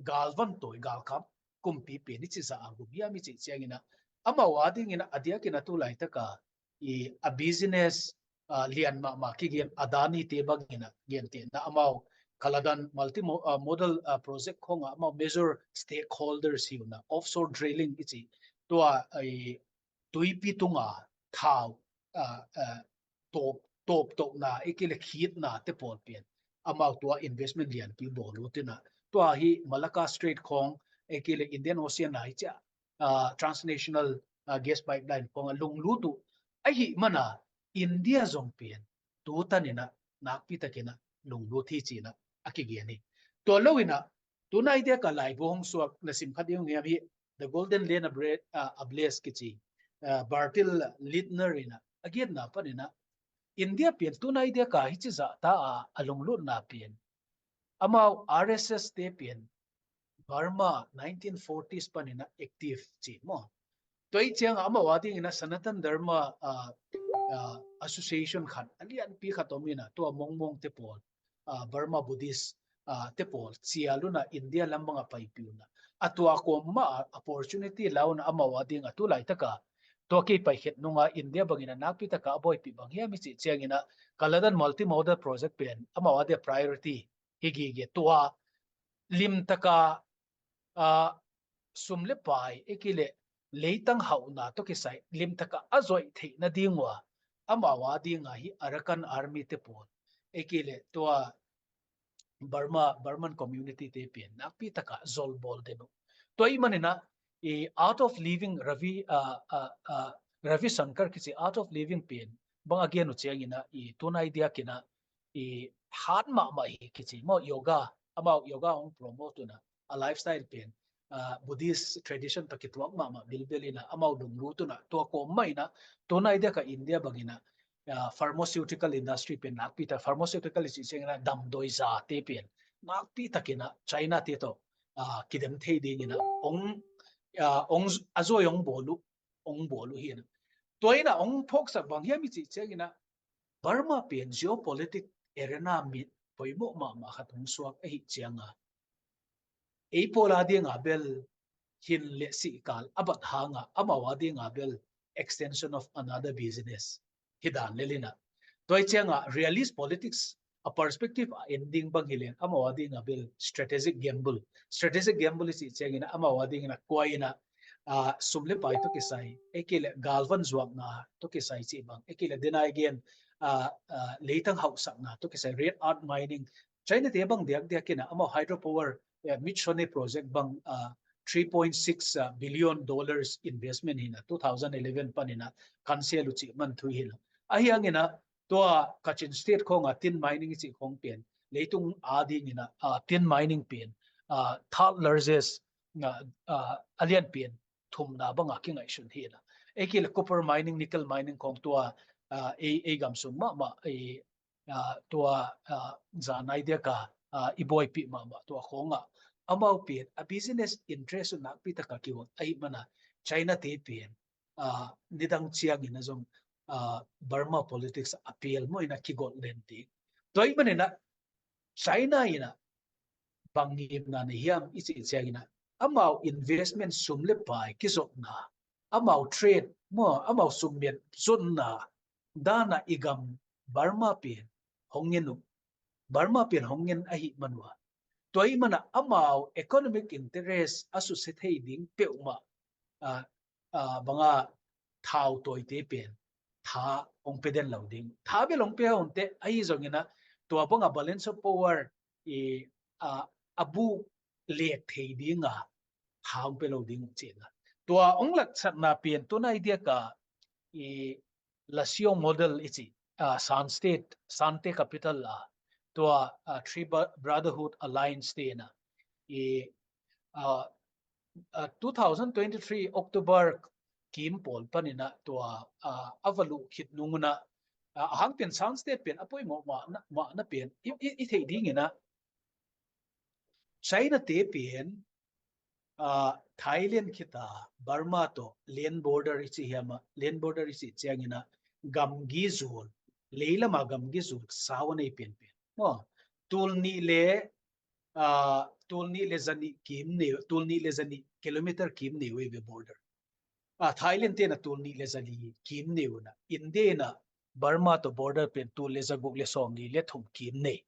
galvan toi galkap kumpi pen i cisa a gum hiam i cih ciangina amau a dingina a diakina tu laitaka i a business, uh, lian mahmah kigen Adani te bangina gentehna amau Kaladan multi, uh, modal, uh, project khonga amau major stakeholders hi una offshore drilling i ci tua i tuipi tunga thau, uh, uh, top top tokna ekile khitna te pawl pen amau tua investment lianpi bol utina tua hi Malacca Strait khong ekile Indian Ocean na hi cia uh, transnational uh, gas pipeline khong a lunglut uh ahi mana India zong pen tu tanina nakpi takina lunglut hi cina a kigen hi. Tua loina tunai dia ka laibu hong suak na sim khat ding hiam hi The Golden Lane Ablaze, uh, Ablaze kici uh, Bertil Lintner ina a giatna panina India pen tunai dia ka hi ci zah ta a a lunglutna pen amau R S S te pen Burma nineteen forties panina active ci maw. Tua i cianga amau a dingina Sanatan Dharma uh, uh, Association khat a lianpi khat om ina tua mongmong te pawl uh, Burma Buddhist uh, te pawl cialuna India lambanga paipiuna a tua koma opportunity launa amau a dinga tu laitaka tua kei paikhet nunga India bangina nakpi taka a boipi bang hiam i ci ciangina Kaladan multimodal project pen amau a dia priority hi gige tua limtaka uh, sum le pai ekile leitang hauhna to kisai limtaka a zoih theihna dingua amau a dinga hi Arakan Army te pawl ekile tua Burma Burman community te pen nakpi taka zol bol denu. Tua i manina i Art of Living Ravi uh, uh, uh, Ravi Shankar kici Art of Living pen bang a gen u ciangina i tunai diakina i hat mahmah hi kici maw yoga amau yoga hong promote una a lifestyle pen uh, Buddhist tradition ta kituak mahmah bilbel ina amau lunglut una tua koma ina tunai diaka India bangina uh, pharmaceutical industry pen nakpi ta pharmaceutical i ci ciangina damdoi za te pen nakpi takina China te to uh, kidem thei dingina ong uh, ong azoi ong bolu ong bolu hina tua ina ong phoksak bang hiam i ci ciangina Burma pen geopolitic arena mi poimawh mahmah khat hong suak ahi cianga ei pawl a dinga bel hin le sih kal a bat hanga amau a dinga bel extension of another business hi dan lelina. Tua i cianga realist politics a perspective a ending bang hileng amau a dinga bel strategic gamble strategic gamble i ci ciangina amau a dingina kuaina uh, sum le pai to kisai ekile galvan zuakna to kisai ci bang ekile denai gen uh, uh, leitang hauhsakna to kisai rare earth mining China te bang diak diakina amau hydropower uh, Michonne project bang uh, three point six billion dollars investment hi na, two thousand eleven pan hi na kan sel uh cih man thu hi lo. Ahi hang in a tua Kachin State khawng a tin mining i cih khawng pen leitung a ding in a tin mining pen third largest, a lian pen thumna bang a kingaihsun hi na. Ei kei le copper mining, nickel mining khawng tua ei gam sung mahmah tua zan idea ka i buaipih mahmah tua khawng a amau pen a business interest uh nakpi taka kigot ahi man a China te pen nidang ciang in a zong Burma politics a pial maw in a kigot len ding. Tua ahi man in a China in a bang ngimna nei hiam i cih ciang in a amau investment sum le pai kizopna, amau trade maw, amau summiat zonna dan a i gam Burma pen hong ngen uh, Burma pen hong ngen ahi man uh a tua ahi man a amau economic interest a susia thei ding peuhmah bang a thau tawite pen tha hong pia den lo ding. Tha bel hong pia hong teh ahi zong in a tua bang a balance of power a buk let thei ding a tha hong pia lo ding uh cih na. Tua hong laksatna pen tu nai diak a Lasio model i cih Shan State, Shan te capital a tua Three Brotherhood Alliance te na i two thousand twenty-three October kim pawl pan in a tua a va luh khit nung un a a hang pen Shan State pen a poimawh mahna pen i theih ding in a China te pen Thailand khit a Burma tawh land border i cih hiam a land border i cih ciang in a gamgi zul, leilam a gamgi zul sau a nei pianpian maw, tul nih le tul nih le zanih kim nei, tul nih le zanih kilometer kim nei uh ei ve border. Thailand te na tul nih le zali kim nei uh na India na Burma tawh border pen tul le zaguk le sawmli le thum kim nei.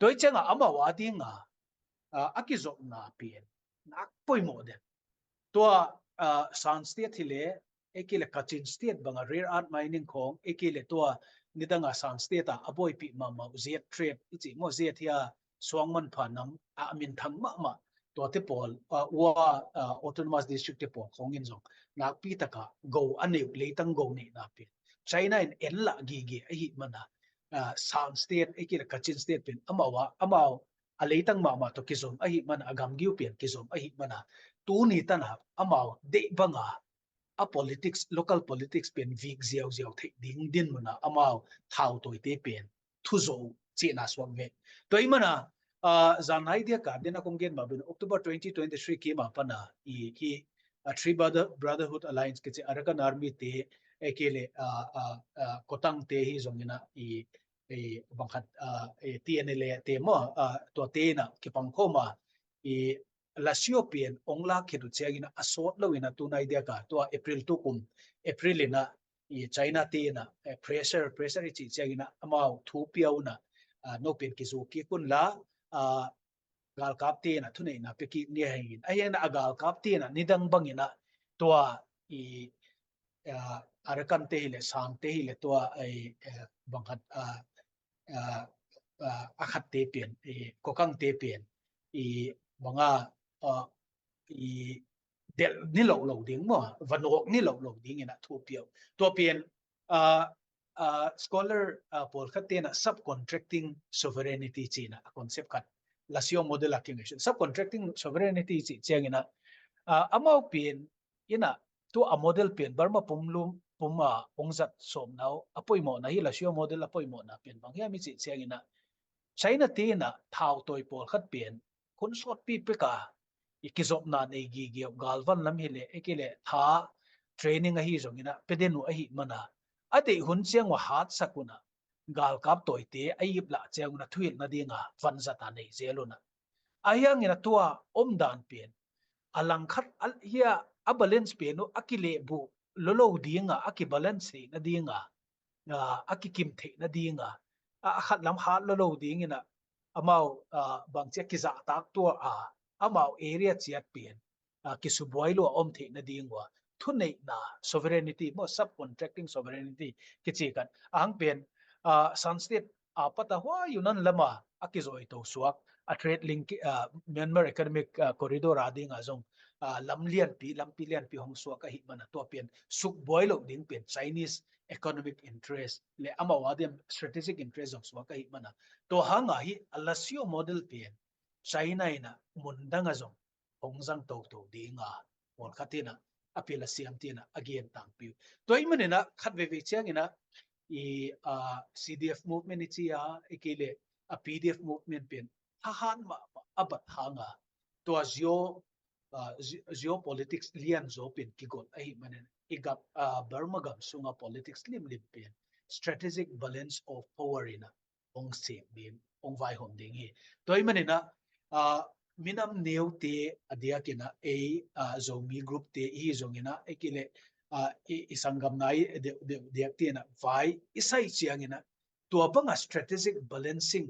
Tua hi ciang a amau a ding a a kizopna pen nak poimawh den. Tua Shan State hi le ei kei le Kachin State bang a rare earth mining khawng ei kei le tua nidang a Shan State a a buaipih mahmah uh Z trade i cih maw, Z hi a suang manpha nam a minthang mahmah tuate pawl ua autonomous district te pawl khawng in zong nakpi taka go a nei uh, leitang go neihna pen China in en lah gige ahi man a Shan State ei kei le Kachin State pen amau a amau a leitang mahmah tawh kizom ahi man a gamgi uh pen kizom ahi man a tuni tan a amau deih bang a a politics, local politics pen vik ziauziau theih ding din mun a amau thau tawite pen thuzo cihna suak ve. Tua ahi man a zan nai diak a den a kong gen mah bang in October twenty twenty-three kim a pan a i hi Three Brotherhood Alliance kici Arakan Army te ei kei le Kotang te hi zong in a i bang khat T N L A te maw, tua te in a kipang khawm a i Lasio pen hong lak khit uh ciang in a sawt lo in a tu nai diak a tua April tu kum April in a i China te in a pressure, pressure i cih ciang in a amau thu pia un a no pen kizu kik un la galkap te in a thuneihna pia kik ni a hi in a hi in a galkap te in a nidang bang in a tua i Arakan te hi le Shan te hi le tua i bang khat a khat te pen i Kokang te pen i bang a i delh ni lo lo ding maw, va nawk ni lo lo ding in a thu pia uh. Tua pen scholar pawlkhat te in a subcontracting sovereignty ci in a concept khat Lasio model a kingaihsun. Subcontracting sovereignty cih ciang in a amau pen in a tua a model pen Burma pum lum pum a hong zat sawmna uh a poimawhna hi, Lasio model a poimawhna pen bang hiam i cih ciang in a China te in a thau tawi pawlkhat pen hun sawtpi pek a i kizopna nei gige uh, galvan lam hi le ei kei le tha training ahi zong in a pia den uh ahi man a a deih hun ciang uh a hatsak un a galkap tawite a ip lah ciang un a thuhilhna ding a vanzat a nei zel un a ahi hang in a tua omdan pen a langkhat hi a a balance pen uh a kilehbuh lolo ding a a kibalance theihna ding a a kikim theihna ding a a khat lam hat lolo ding in a amau bangci a kizahtak tua a amau area ciat pen kisubuai lua om theihna ding ua thuneihna sovereignty maw, subcontracting sovereignty kici khat a hang pen Shan State a pat a huai Yunnan lam a a kizawi to suak a trade link Myanmar Economic Corridor a ding a zong lam lianpi, lampi lianpi hong suak ahih mana tua pen sukbuai loh ding pen Chinese economic interest le amau a diam strategic interest zong suak ahih mana tua hanga hi a Lazio model pen China ina mundanga zong hong zang toto dinga pawlkhat ina a pil a siam tina a gen tangpi uh. Tua i manina khat veve ciangina i CDF movement i cia i kei le a PDF movement pen hahan mahmah a bat hanga tua zio geopolitics lian zo pen kigol ahih manin i gam Burma gam sunga politics limlim pen strategic balance of power ina hong sek ding hong vaihawm ding hi. Tua i manina minam neute a diakina ei Zomi group te i hi zongina ei kile i sanggamna i diak tina vai i sai ciangina tua banga strategic balancing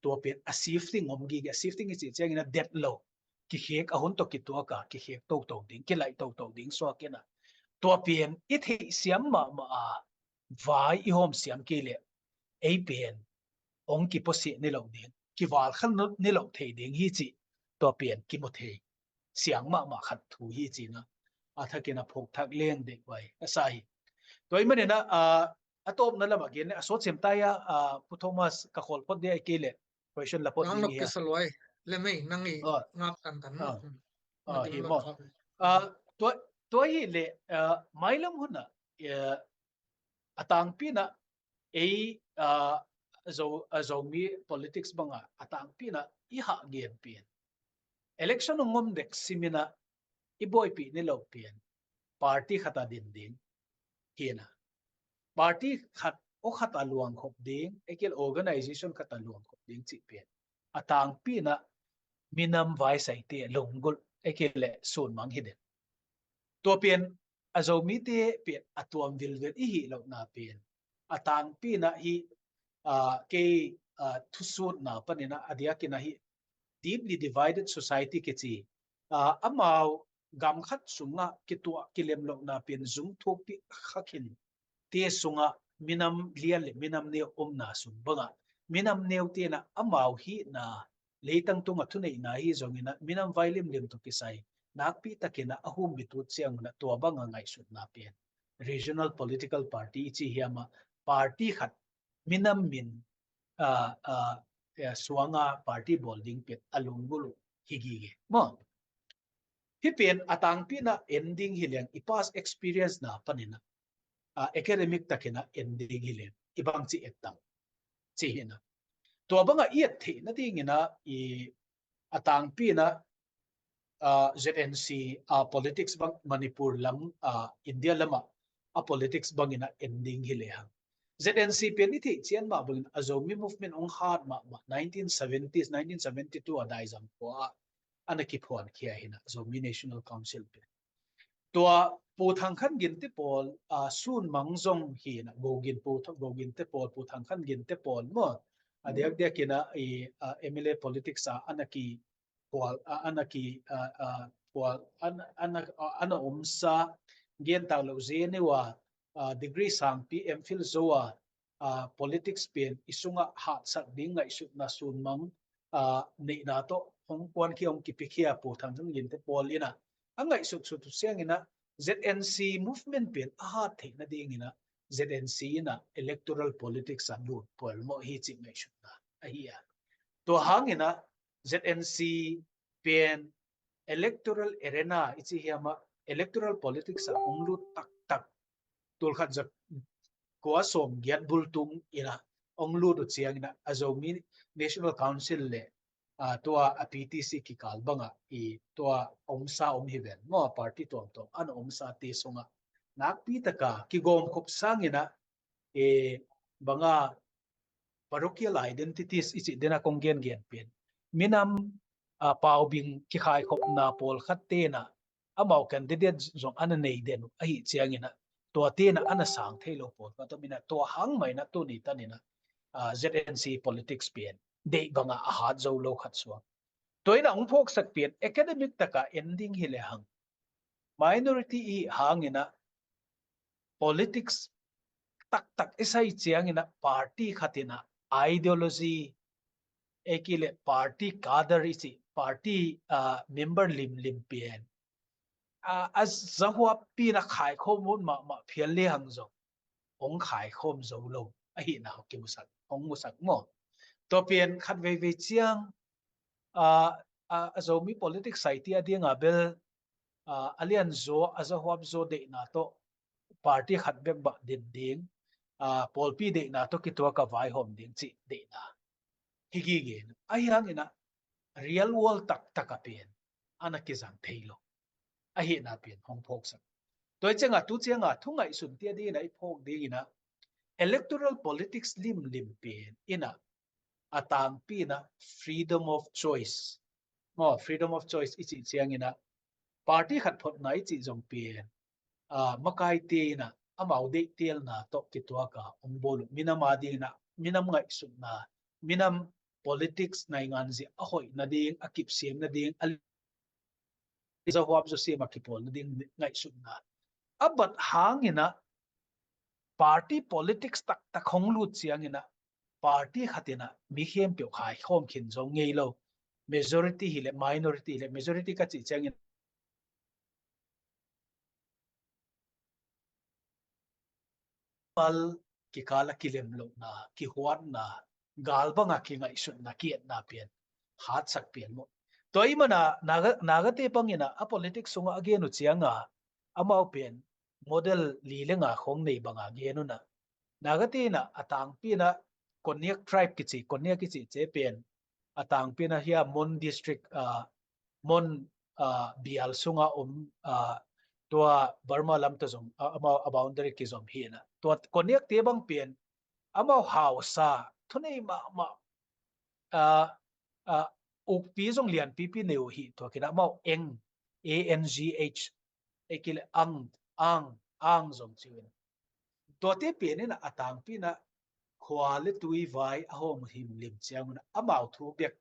tua pen a shifting om gige, a shifting i cih ciangina det lo kikhek a hun tawh kituaka kikhek toto ding kilaih toto ding suakina tua pen i theih siam mahmah a vai i hawm siam kei le ei pen hong kipuasia ni lo ding kival khan ni lo thei ding hi cih tua pen kimu thei siang mahmah khat thu hi cina a thakin a phawk thak leng dek vai a sa hi. Tua i manina a tawpna lamah gen le a sawt siam tai a Pu Thomas ka khawl phot dia i kei le question la phot ding hi a. Nang nok kisa luai le mei nang i ngak tan tan hi maw. Tua hi le mailam huna a tangpina ei Zomi politics banga a tangpina i hah gen pian election hong om dek simina i buaipih ni lo pian party khata din ding hina party khat aw khata luangkhop ding ekil organization khata luangkhop ding cih pian a tangpina minam vaisaite lunggulh ekil le sunmang hi den. Tua pian a Zomite pian a tuam vilvel i hih lohna pian a tangpina hi kei thusutna panina a diakina hi deeply divided society kici amau gam khat sungah kituah kilem lohna pian zung thukpih khakhin te sungah minam lian le minam neu omna sung bangah minam neu tena amau hihna leitang tungah thuneihna hi zongina minam vai limlim tawh kisai nakpi takina a hum bitut sianguna tua banga ngaihsutna pian regional political party i ci hiama party khat minam min suanga party bawl ding pian a lunggulh uh hi gige maw. Hi pian a tangpina ending hi leng i past experience na panina academic takina ending hi leng i bangci ettam ci hina tua banga i et theihna dingina i a tangpina ZNC a politics bang Manipur lam India lama a politics bangina ending hi lehang ZNC pian i theih cian mah bangin a Zomi movement ong hat mahmah nineteen seventies, nineteen seventy-two a daizang khua a ana kiphuan khia hina Zomi National Council pian tua Pu Thang Khan Ginte pawl a sunmang zong hina Gogin Pu Goginte pawl Pu Thang Khan Ginte pawl maw a diakdiakina i MLA politics a ana ki pual a ana ki pual ana omsa gentak lo zeniwa degree sangpi MPhil zoa politics pian i sungah hatsat ding ngaihsutna sunmang neihna tawh hong kuankhia hong kipikhia Pu Thang Khan Ginte pawl ina a ngaihsut sut siangina ZNC movement pian a hat theihna dingina ZNC ina electoral politics a lut pualmawh hi cih ngaihsutna ahi a tua hangina ZNC pian electoral arena i ci hiama electoral politics a hong lut taktak tulkhat za kua sawm giat bultung ina hong lut uh ciangina a Zomi National Council le tua a PTC kikal banga i tua omsa om hi ven maw party tuamtuam ana omsa te sunga nakpi taka kigawmkhop sangina e banga parochial identities i cih dena kong gengen pian minam paubing kikhaikhopna pawlkhat tena amau candidate zong ana nei den uh ahi ciangina tua tena ana sang thei lo pawlkhat omina tua hang maina tuni tanina ZNC politics pian deih banga a hat zo lo khat suak tua ina hong phawksak pian academic taka ending hi le hang minority i hangina politics taktak i sai ciangina party khatina ideology ekile party cadre i ci party member limlim pian a, a zahuappi in a khaikhawm ut mahmah phial le hang zong hong khaikhawm zo lo ahihna hong kimusak, hong musak maw? Tua pen khat veivei ciang, a, a, a Zomi politics saite a dinga bel, a, a lianzaw, a zahuapzaw deihna tawh party khat bek bah din ding, a, pawlpi deihna tawh kituak a vaihawm ding cih deihna hi gige. Ahi hangin a real world taktak a pen a na kizang thei lo ahihna pen hong phawksak. Tua hi cianga tu cianga thu ngaihsun tia dingin a i phawk dingin a electoral politics limlim pen in a a tangpi in a freedom of choice. Maw, freedom of choice i cih ciangin a party khat photna i cih zong pen, a, makaite in a amau deihtelna tawh kituak a hong bawl uh. Minam a dingin a, minam ngaihsutna, minam politics naingan zia a hoih nading, a kipsiam nading, a zahuap zaw siam a kipawl nading ngaihsutna a bat hangin a party politics taktak hong lut ciangin a party khat in a mi khempeuh khaikhawm khin zo ngei lo. Majority hi le minority hi le, majority ka cih ciangin mal kikal a kilem lohna, kihuatna, gal banga kingaihsutna, ki-etna pen hatsak pian maw? Tua i mana Naga, Nagate bangin a, a politics sunga a gen uh cianga amau pen model li le nga khong nei banga gen uh na. Nagate in a, a tangpi in a Konyak tribe kici, Konyak kici ce pen a tangpi in a hia Mon district, a, Mon, a, bial sunga om, a, tua Burma lam tawh zong, a, amau a boundary kizom hi na. Tua Konyakte bang pen amau hausa thunei mahmah, a, a, ukpi zong lianpipi nei uh hi. Tua kina amau Eng, A N G H, ei kile Ang, Ang, Ang zong ci uh in. Tuate pen in a tangpi in a khua le tui vai a hawm himlim ciangun a amau thu bek,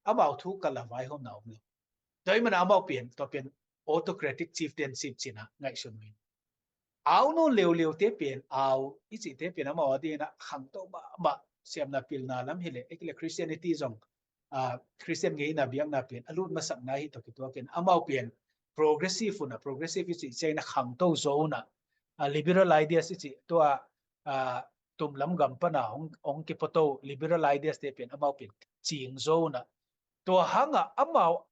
amau thu kal a vaihawmna om lo. Tua i mana amau pen, tua pen autocratic chieftainship cina ngaihsun uh in. Au nawn leuleute pen, au i cihte pen amau a dingin a khangto mahmah siamna pilna lam hi le, ei kile Christianity zong, a, Christian ngeina biakna pen a lut masakna hi tawh kituakin amau pen progressive una, progressive i cih ciangin a khangto zo una, a, liberal ideas i cih tua, a, tumlam gam pana hong, hong kipato liberal ideas te pen amau pen cing zo una. Tua hanga amau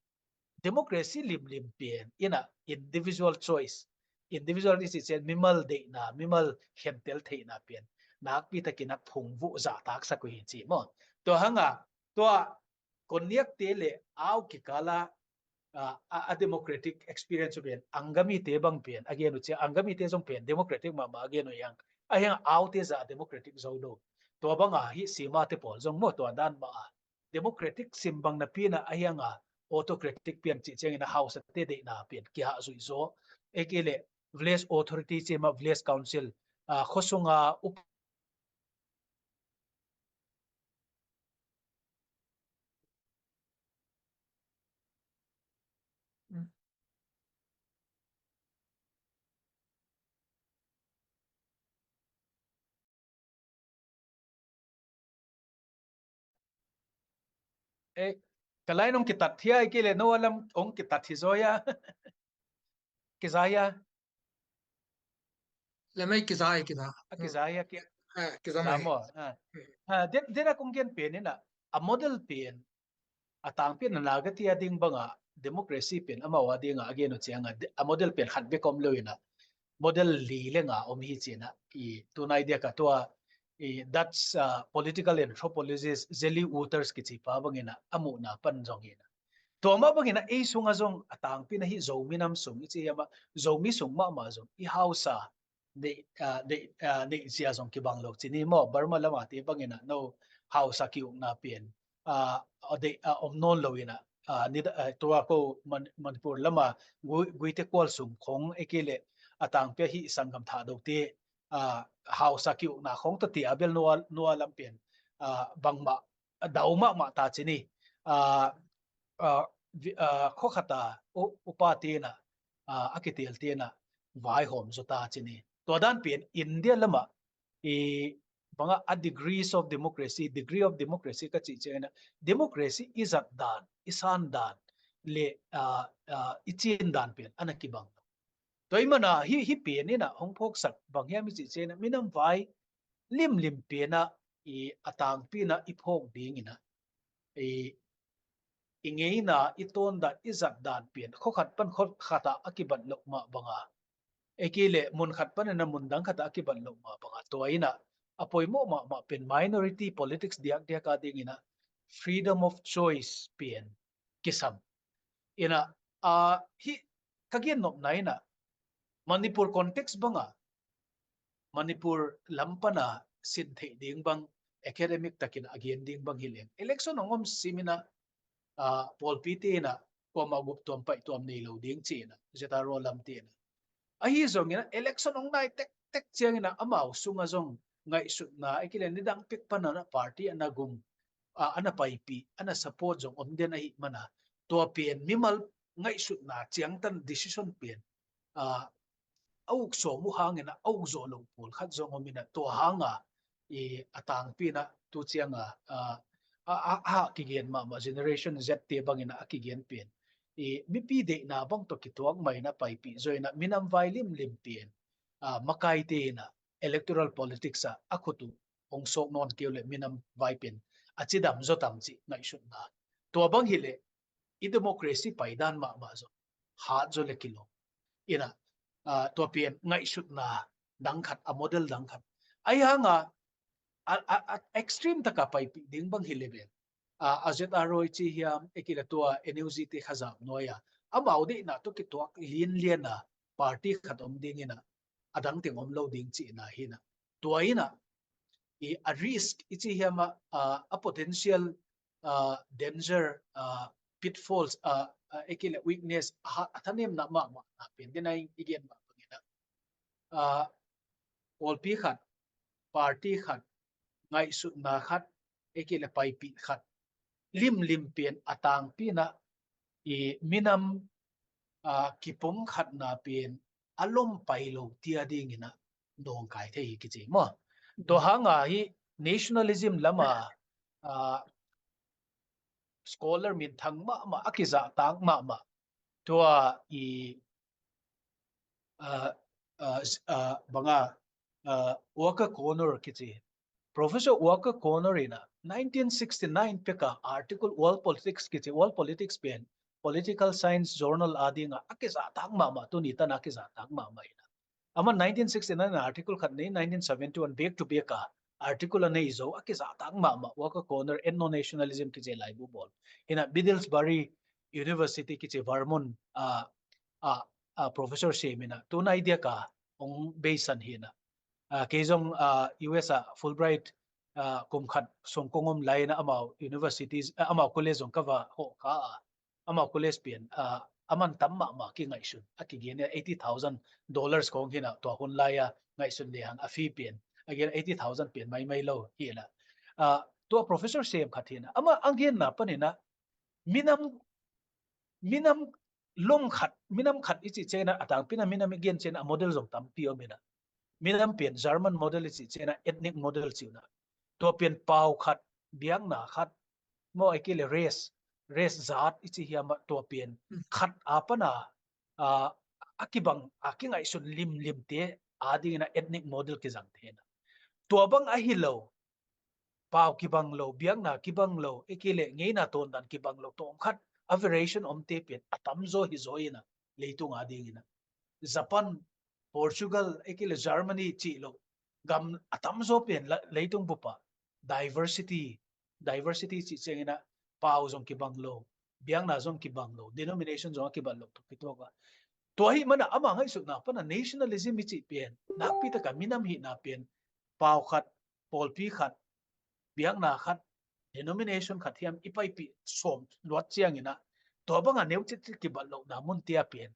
democracy limlim pen in a individual choice, individual i cih ciang mimal deihna, mimal khentel theihna pen nakpi takin a phungvuh zahtaksak uh hi ci maw? Tua hanga tua Konyakte le au kikala, a, a, a democratic experience uh pen Angamite bang pen a gen uh ciang, Angamite zong pen democratic mahmah a gen uh hiang, a hiang aute zah democratic zo lo. Tua banga hi Simate pawl zong maw tua dan mah a democratic sim bang napi in a, a hianga autocratic pian cih ciangin a hausate deihna pian kihah zuih zaw. Ei kile village authority ci mah, village council, a, khuasunga up Eh, ka line hong kitat hia, i kile no a lam hong kitat hi zaw hia. Kiza hia. Lemei kiza, kiza. A kiza hia, ki-, eh, kiza mai. Maw. Ah. Hmm. Ah, den, den a kong gen pen in a, a model pen a tangpi in a Nagate a ding banga democracy pen amau a dinga a gen uh cianga de-, a model pen khat bek om lo in a model li le nga om hi cina i tunai diaka tua i Dutch, ah, political anthropologist Zeli Wouters kici pa bangin a, a muhna pan zong hi na. Tua mah bangin a ei sunga zong a tangpi in a hi Zomi nam sung i ci hiam a Zomi sung mahmah zong i hausa neih, ah, neih, ah, neih zia zong kibang lo cini maw? Burma lama te bangin a no hausa ki-ukna pen, ah, a deih, ah, om nawn lo in a, ah, ni, ah, tua ko Man-, Manipur lama Gui-, Guite kual sung khong ei kile a tangpi a hi sanggam Thahdote, ah, hausa ki-ukna khong tawh ti a bel nua, nua lam pen, ah, bangmah a dau mahmah ta cini, ah, ah, vi-, ah, khuakhat a u-, upa te in a, ah, a kitel te in a vaihawm zaw ta cini. Tua dan pen India lama i banga a degrees of democracy, degree of democracy ka cih ciangin a democracy i zat dan, i san dan le, ah, ah, i cin dan pen a na kibang. Tua ahih manin ah hih, hih pen in ah hong phawksak bang hiam i cih ciangin ah minam vai limlim pen ah i a tangpi in ah i phawk ding in ah i, i ngeina, i tawndan, i zatdan pen khua khat pan khua khat ah a kibat loh mah bang a, ei kei leh mun khat pan in ah mun dang khat ah a kibat loh mah bang a, tua in ah a poimawh mahmah pen minority politics diakdiak a ding in ah freedom of choice pen kisam in ah, a, hih ka gen nopna in ah Manipur context bang a, Manipur lam pan a sin theih ding bang, academic takin a gen ding bang hi leng, election hong om sim in ah, a, pawlpite in ah kuamah gup tuam paih tuam nei lo ding ci in ah Z R O lamte in ah, ahi zongin ah election hong nai tektek ciangin ah amau sungah zong ngaihsutna, ei kei leh nidang pek pan a party a na gum, a, a na paipih, a na support zong om den ahih manin ah tua pen mimal ngaihsutna ciangtan decision pen, a, a uk sawm uh hangin ah a uk zawh loh pawlkhat zong om in ah, tua hang a i a tangpi in ah tu ciang a, a, a, a, a kigen mahmah Generation Z te bang in ah a kigen pen i mipi deihna bang tawh kituak mah in ah paipih zaw in ah minam vai limlim pen, a, makaite in ah electoral politics ah a khut uh hong sawk nawn kei uh leh minam vai pen a cidam zaw tam cih ngaihsutna. Tua bang hi leh i democracy paidan mahmah zaw hat zaw leh kilawm in ah, a, tua pen ngaihsutna dang khat, a model dang khat. Ahi hang a, a, a, a extreme tak a paipih ding bang hi leh bel, a, a Z R O i ci hiam, ei kei leh tua N U G te kha zau nuai a, amau deihna tawh kituak lianlian a party khat om ding in ah a dang teng om lo ding cihna hi in ah, tua in ah i a risk i ci hiam a, a, a potential, a, danger, a, pitfalls, a, a, ei kei leh weakness, a, a thanemna mahmah na pen den a i gen mah bang in ah, a, pawlpi khat, party khat, ngaihsutna khat, ei kei leh paipih khat limlim pen a tangpi in ah i minam, a, kipom khatna pen a lom pai lo tia ding in ah nawngkai thei hi kici maw. Tua hang a hih nationalism lam a, a, scholar minthang mahmah, a kizahtak mahmah, tua i, a, a, a, bang a, a, Walker Connor kici, Professor Walker Connor in ah nineteen sixty-nine pek a article, World Politics kici, World Politics pen political science journal a ding a a kizahtak mahmah, tuni tan a kizahtak mahmah in ah, aman nineteen sixty-nine article khat nei, nineteen seventy-one back to back a article a nei zaw, a kizahtak mahmah, Walker Connor, Ethno-Nationalism kici laibu bawl in ah, Middlebury University kici Vermont a, a, a professor sem in ah, tu nai diak a hong beisan hi in ah, a, kei zong, a, U S a Fulbright, a, kum khat sung kong om lai in ah amau universities, a, amau college zong ka va hawh kha a, amau college pen, a, a man tam mahmah kingaihsun, a kigen in ah eighty thousand dollars kong hi in ah, tua hun lai a ngaihsun lehang a fee pen a gen eighty thousand pen maimai lo hi in ah, a, tua professor sem khat hi in ah, amah a genna pan in ah minam, minam lom khat, minam khat i cih ciangin ah a tangpi in ah minam i gen ciangin ah model zong tampi om in ah, minam pen German model i cih ciangin ah ethnic model ci uh in ah, tua pen pau khat, biakna khat, maw, ei kei leh race, race, zat i ci hiam a, tua pen khat a pan a, a, a kibang, a kingaihsun limlimte a ding in ah ethnic model kizang thei in ah, tua bang ahi lo, pau kibang lo, biakna kibang lo, ei kei leh ngeina tawndan kibang lo, tawm khat a variation omte pen a tamzaw hi zaw in ah, leitung a ding in ah, Japan, Portugal, ei kei leh Germany cih lo, gam a tamzaw pen la, leitung bup ah diversity, diversity cih ciangin ah pau zong kibang lo, biakna zong kibang lo, denomination zong a kibang lo, tua kituak a. Tua ahih manin ah ama ngaihsutna pan a nationalism i cih pen, nakpi tak a minam hihna pen pau khat, pawlpi khat, biakna khat, denomination khat hiam i paipih sawm luat ciangin ah, tua bang a neucitcit kibat lohna munte a pen,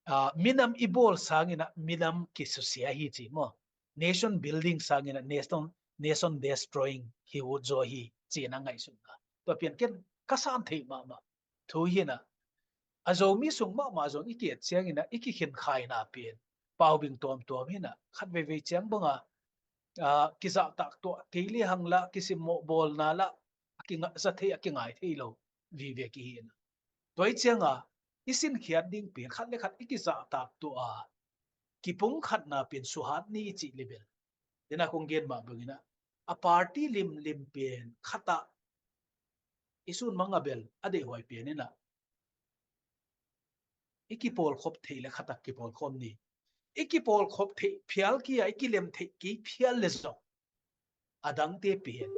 a, minam i bawl sangin ah minam kisusia hi ci maw. Nation building sangin ah nation, nation destroying hi ut zaw hi ci in ah ngaihsutna. Tua pen ken ka san theih mahmah thu hi in ah, a Zomi sung mahmah zong i ki-et ciangin ah i kikhinkhaina pen paubing tuamtuam hi in ah, khat veivei ciang bang a, a, kizahtak tuah kei lehang lah, kisimmawh bawlna lah a kingah za thei, a kingai thei lo vive kihi in ah. Tua ahih ciang a i sinkhiat ding pen khat le khat i kizahtak tua a kipumkhatna pen suhat ni i cih le bel. Dena kong gen mah bangin ah, a party limlim pen khat ah i sun mang a bel a deihhuai pen in ah, i kipawlkhop theih le khat ah kipawlkhawm ni. I kipawlkhop theih phial kei a, i kilem theih kei phial le zong, a dangte pen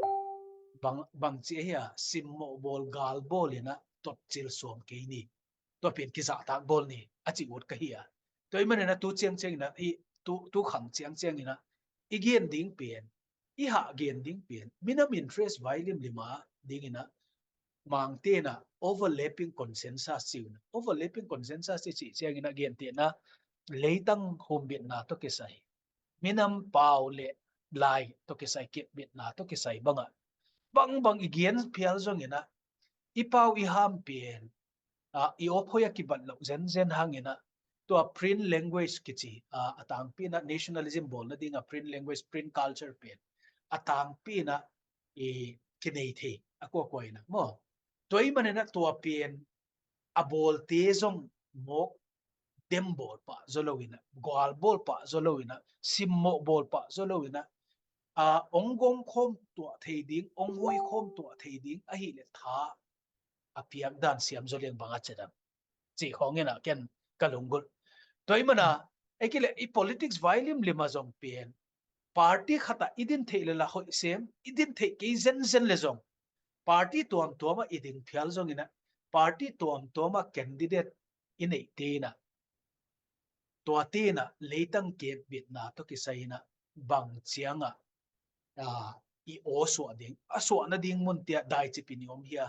bang, bangci ahi a, simmawh bawl gal bawl in ah totcil suam kei ni. Tua pen kizahtak bawl ni a ci ut ka hi a. Tua ahih manin ah tu ciangciang in ah, i tu, tu khang ciangciang in ah, i gen ding pen, i hah gen ding pen, minam interest vai limlim a ding in ah, Mangte in ah overlapping consensus ci uh in ah, overlapping consensus i cih ciang in ah gentehna, leitang humbitna tawh kisai, minam pau le lai tawh kisai, kepbitna tawh kisai bang ah, bangbang i gen phial zong in ah, i pau i ham pen, ah, i awphoi a kibat loh zenzen hang in ah, tua print language kici, ah, a tangpi in ah nationalism bawl nading a print language, print culture pen a tangpi in ah i kinei thei a kuakua in ah maw. Tua ahih manin ah tua pen a bawlte zong mawk dem bawl pah zaw lo in ah, gual bawl pah zaw lo in ah, simmawh bawl pah zaw lo in ah, ah, ong gawm khawm tuah thei ding, ong hoi khawm tuah thei ding ahih leh tha a piak dan siam zaw leng bang a ci dam cih khawng in ah ken ka lunggulh. Tua ahih manin ah, ei kei leh i politics vai limlim a zong pen, party khat ah i din theih le la hoih sem, i din theih kei zenzen le zong, party tuamtuam ah i ding phial zong in ah, party tuamtuam ah candidate i neihte in ah, tuate in ah leitang kepbitna tawh kisai in ah bang ciang ah, ah, i aw suah ding, a suah nading munte ah daicip in i om hia.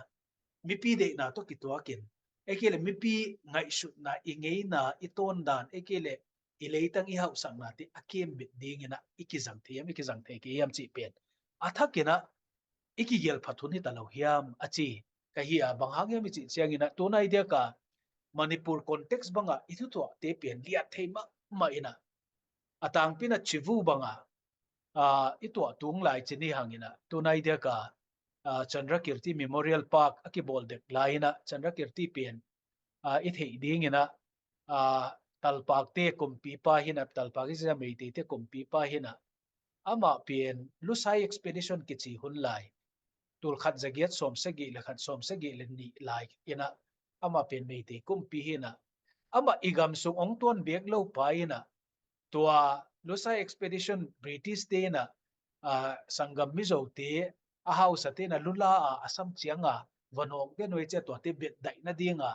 Mipi deihna tawh kituak in, ei kei leh mipi ngaihsutna, i ngeina, i tawndan, ei kei leh i leitang i hauhsaknate a kepbit ding in ah i kizang thei hiam, i kizang thei kei hiam cih pen a thak in ah i kigelphat hun hi ta lo hiam a ci ka hi a. Bang hang hiam i cih ciang in ah, tunai diak a Manipur context bang ah i thutuahte pen liat thei mahmah in ah, a tangpi in ah Chivu bang ah, ah, i tuah tung lai ci ni hang in ah, tunai diak a, ah, Chandrakirti Memorial Park a kibawl dek lai in ah, Chandrakirti pen, ah, i theih ding in ah, ah, Talpakte kumpipa hi in ah, Talpak i ci a Meiteite kumpipa hi in ah, amah pen Lusai Expedition kici hun lai, tul khat za giat sawm sagih le khat, sawm sagih le nih lai in ah, amah pen Meitei kumpi hi in ah, amah i gam sung ong tuan bek lo pa in ah, tua Lusai Expedition British te in ah, ah, sanggam Mizote, a hausate in ah lula a, a sam ciang a va nawk den uh ei ci a, tuate betdaih nading a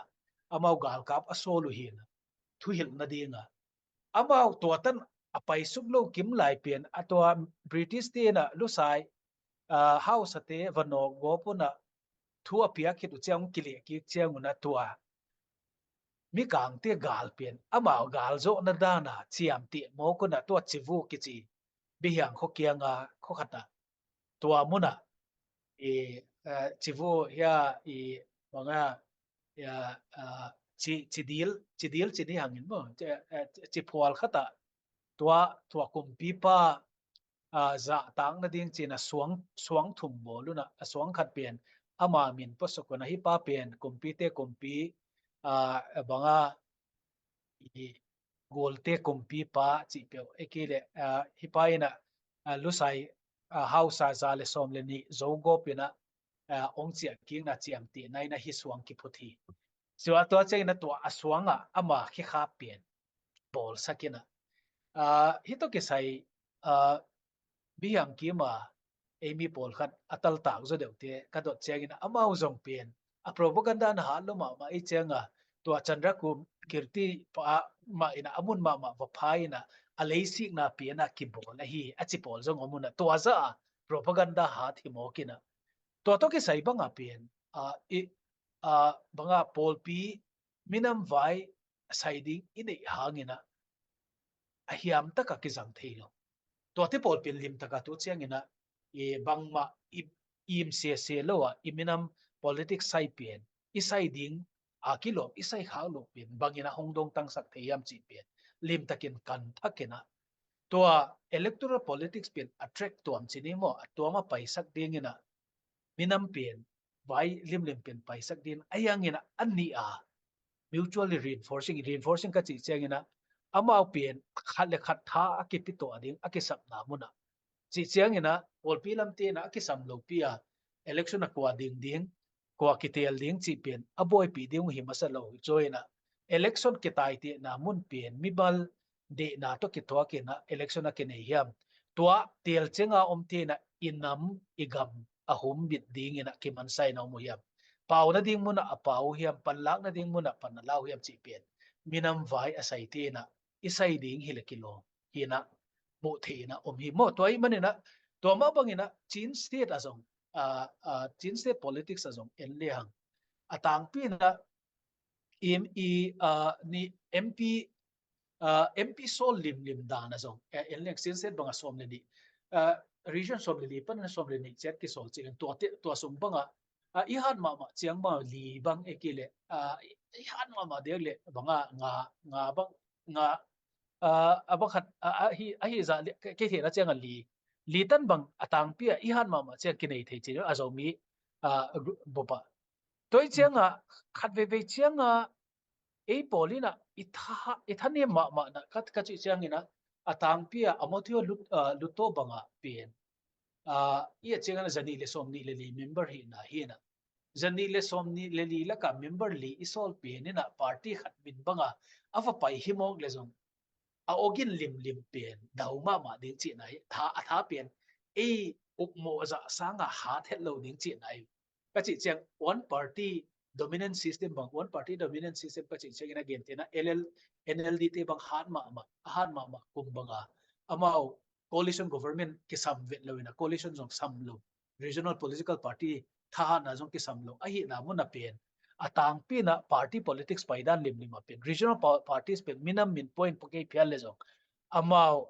amau galkap a sawl uh hi in ah, thuhilh nading a. Amau tua tan a paisuk lo kim lai pen, a tua British te in ah Lusai, ah, hausate va nawk gawp un ah thu a piak khit uh ciang, kileh kik ciang un ah tua Mikangte gal pen amau gal zawhna dan a ciamteh mawk un ah tua Chivu kici biahiang khua kiang a khua khat ah, tua mun ah i, eh, Chivu hi a, i bang a, i, eh, ci, cidil, cidil ci ni hang in maw, ci, eh, ciphual khat ah tua, tua kumpipa, ah, zahtak nading ci in ah suang, suang thum bawl un ah, a suang khat pen ama min puasak un ah, hih pa pen kumpite kumpi, ah, bang a, i gulte kumpipa cih peuh, ei kei leh, ah, hih pa in ah, ah, Lusai, ah, hausa za le sawm le nih zo gawp in ah, ah, ong ciah kikna ciamtehna in ah hih suang kiphut hi. Tua, tua ciang in ah tua a suang ah ama khikhap pen bawlsak in ah, ah, hih tawh kisai, ah, biahiang kim a, ei mi pawlkhat a taltak zaw deuhte ka dot ciang in ah, amau zong pen a propaganda na hat lo mahmah ei ciang a, tua Chandrakirti pa mah in ah, a mun mahmah va pha in ah, a leisikna pen a kibawl ahi a ci pawl zong om un ah, tua zah a propaganda hat hi mawk in ah, tua tawh kisai bang a pen, ah, i, ah, bang a pawlpi minam vai sai ding i neih hang in ah, a hiam tak a kizang thei lo. Tuate pawl pen limtak a tu ciang in ah, i bangmah i, i im sese lo a, i minam politics sai pen, i sai ding a kilawm, i sai khak loh pen bang in ah hong dawng tangsak thei hiam cih pen limtak in kan thak in ah, tua electoral politics pen a track tuam ci ni maw, a tuam a paisak ding in ah, minam pen vai limlim pen paisak ding a, a hiang in ah a nih a, mutually reinforcing, reinforcing ka cih ciangin ah, amau pen khat le khat tha a kipituah ding a kisapna mun ah, cih ciangin ah, pawlpi lamte in ah a kisam lopi a, election a kua ding ding, kua kiteel ding cih pen a buaipih ding uh hi masa lo hi. Tua in ah, election kitaitehna mun pen mimal deihna tawh kithuakin ah election a kinei hiam? Tua teel cianga omte in ah i nam i gam a humbit dingin ah kimansa in a om uh hiam? Pau nading mun ah a pau uh hiam? Panlak nading mun ah pan a la uh hiam cih pen minam vai a saite in ah i sai ding hi le kilawm hi in ah muh theih in ah om hi maw. Tua ahih manin ah, tua mah bangin ah Chin State ah zong, ah, ah, Chin State politics ah zong en le hang, a tangpi in ah i, i, ah, ni M P, ah, M P sawl limlim dan ah zong, eh, en le hang Chin State bang ah sawm le nih, ah, region sawm le li pan sawm le nih ciat kisawl ciangin tua te, tua sung bang ah, ah, i hat mahmah ciang bang ah li bang e kile, ah, i, i hat mahmah dek le bang ah nga, nga bang, nga, ah, a bang khat, ah, ah, hi, ahi zah le, ke, ke thehna ciang ah li, li tan bang a tangpi ah i hat mahmah ciang kinei thei cin a Zomi, ah, group, bup ah. Tua i ciang ah, khat veivei ciang ah, ei pawl in ah i tha, i thanem mahmah na ka, ka cih ciangin ah, a tangpi ah a mawtio lut, ah, luttaw bang ah pen, ah, i a ciangin ah zanih le sawm nih le li member hi na hi na. Zanih le sawm nih le li lakah member li i sawl pen in ah party khat min bang ah a va pai hi mawk le zong, a awgin limlim pen dau mahmah ding cihna hi. Tha, a tha pen ei upmawh zah sang ah hat het lo ding cihna hi. Ka cih ciang one party dominant system bang, one party dominant system ka cih ciangin a gentehna L L, N L D te bang hat mahmah, a hat mahmah kum bang ah, amau coalition government kisam vet lo in ah coalition zong sam lo, regional political party thahatna zong kisam lo ahihna mun ah pen, a tangpi in ah party politics paidan limlim ah pen regional pa-, parties pen minam min point pakei phial le zong, amau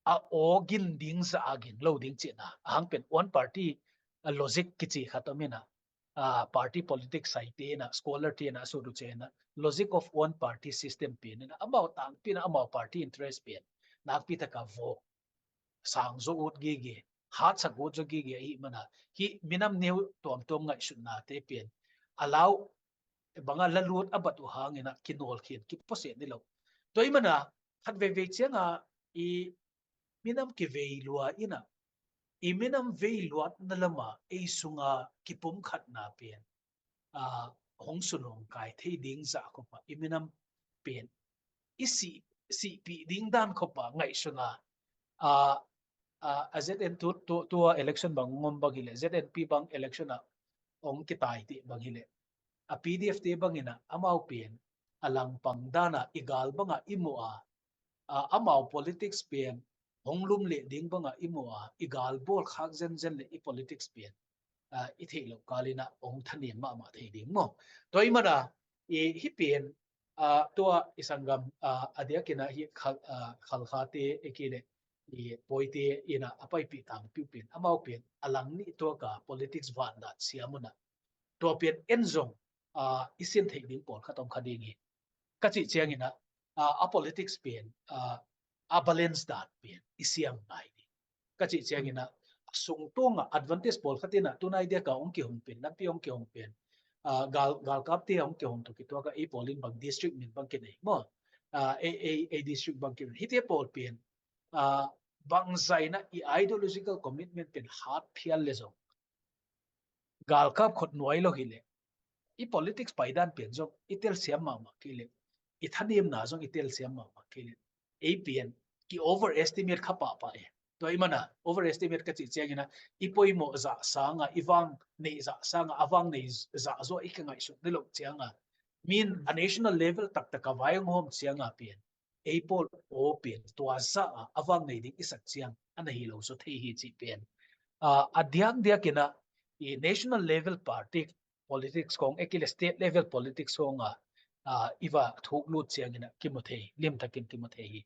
a awgin ding zah a ging lo ding cihna, a hang pen one party, ah, logic kici khat om in ah, ah, party politics saite in ah, scholar te in ah, a sut uh ciang in ah, logic of one party system pen in ah, amau tangpi in ah, amau party interest pen nakpi tak ah vawk sang zaw ut gige, hatsak ut zaw gige ahih man ah, hih minam neu tuamtuam ngaihsutnate pen a lau bang ah la lut a bat uh hangin ah kinawlkhian kipuasia ni lo. Tua ahih man ah, khat veivei ciang ah i minam kivei lua in ah, i minam vei luatna lam ah ei sung ah kipumkhatna pen, ah, hong sunawngkai thei ding zah khop ah i minam pen i sih, sihpih ding dan khop ah ngaihsun a, ah, ah, a Z N tu, tu, tua election bang hong om bang hi leh, Z N P bang election ah hong kitaiteh bang hi leh, a P D F te bang in ah amau pen a langpang dan ah i gal bang ah i muh a, ah, amau politics pen hong lum leh ding bang ah i muh a, i gal bawl khak zenzen leh i politics pen, ah, i theih loh kal in ah hong thanem mahmah thei ding maw. Tua ahih man ah, i hih pen, ah, tua i sanggam, ah, a diakin ah hih Khal, ah, Khalkhate ei kei leh i Pawite in ah a paipih tangpi uh pen, amau pen a lang nih tuak a politics vandan siam un ah, tua pen en zong, ah, i sin theih ding pawlkhat om kha ding hi. Ka cih ciangin ah, ah, a politics pen, ah, a balance dan pen i siam ngai ding. Ka cih ciangin ah, a sung tung ah advantage pawlkhat in ah tunai diak a hong kihong pen, lampi hong kihong pen, ah, gal, galkapte hong kihong tawh kituak a ei pawl in bang district min bang kinei maw. Ah, ei, ei, ei district bang kinei. Hihte pawl pen, ah, bangzah in ah i ideological commitment pen hat phial le zong, galkap khut nuai lo hi leh, i politics paidan pen zong i telsiam mahmah kei leh, i thanemna zong i telsiam mahmah kei leh, ei pen ki overestimate kha pahpah e. Tua ahih man ah overestimate ka cih ciangin ah, i poimawh zah sang a, i vang neih zah sang a, a vang nei zah zaw i kingaihsut ni loh ciang a, min a national level taktak a vai hong hawm ciang a pen ei pawl aw pen tua zah a, a vang nei ding i sak ciang a na hi lo zaw thei hi cih pen, ah, a diakdiak in ah i national level party politics khawng, ei kei leh state level politics khawng a, ah, i va thuk lut ciangin ah kimu thei, limtakin kimu thei hi.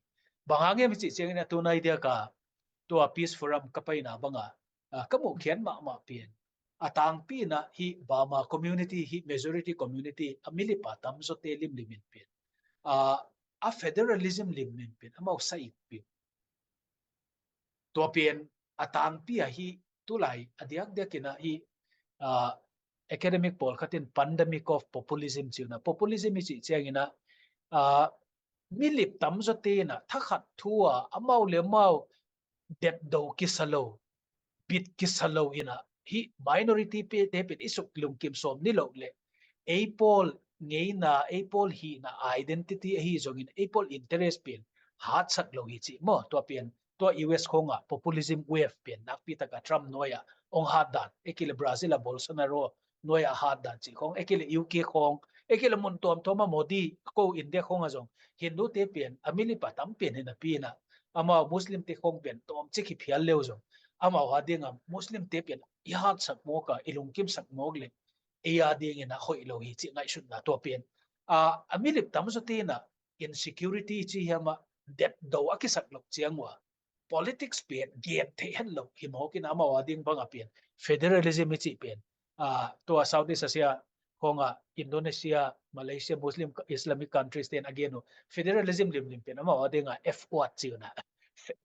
Bang hang hiam i cih ciangin ah tunai diak a tua Peace Forum ka paina bang a, ah, ka muh khian mahmah pen, a tangpi in ah hih Burma community, hih majority community a milip a tamzawte limlim in pen, ah, a federalism limlim pen amau sa it pen, tua pen a tangpi ah hih tulai a diakdiak in ah hih, ah, academic pawlkhat in pandemic of populism ci uh na. Populism i cih ciangin ah, ah, milip tamzawte in ah thakhat thu a amau le amau detdo kisa lo, bit kisa lo in ah, hih minority te pen i suk lungkim sawm ni loh leh ei pawl ngeina, ei pawl hihna, identity ahi zongin ei pawl interest pen hatsak lo hi cih maw. Tua pen, tua U S khawngah populism wave pen nakpi takah Trump nuai-ah hong hat dan, ei kei le Brazil ah Bolsonaro nuai-ah hat dan cih khawng, ei kei le U K khawng, ei kei le mun tuamtuam ah Modi ko India khawngah zong Hindu te pen a milip a tam pen hi napi in ah, amau Muslim te khawng pen tawmcik hi phial leu zong, amau a dingah Muslim te pen i hatsak mawk a, i lungkimsak mawk leh ei a dingin ah hoih lo hi cih ngaihsutna tua pen, a, a milip tamzawte in ah insecurity ci hiam ah, detdo a kisak loh ciang uh a politics pen gen theih het lo hi mawk in ah, amau a ding bang a pen federalism i cih pen, a, tua Southeast Asia khawngah Indonesia, Malaysia, Muslim Islamic countries te in a gen uh federalism limlim pen amau a dingah F word ci uh na.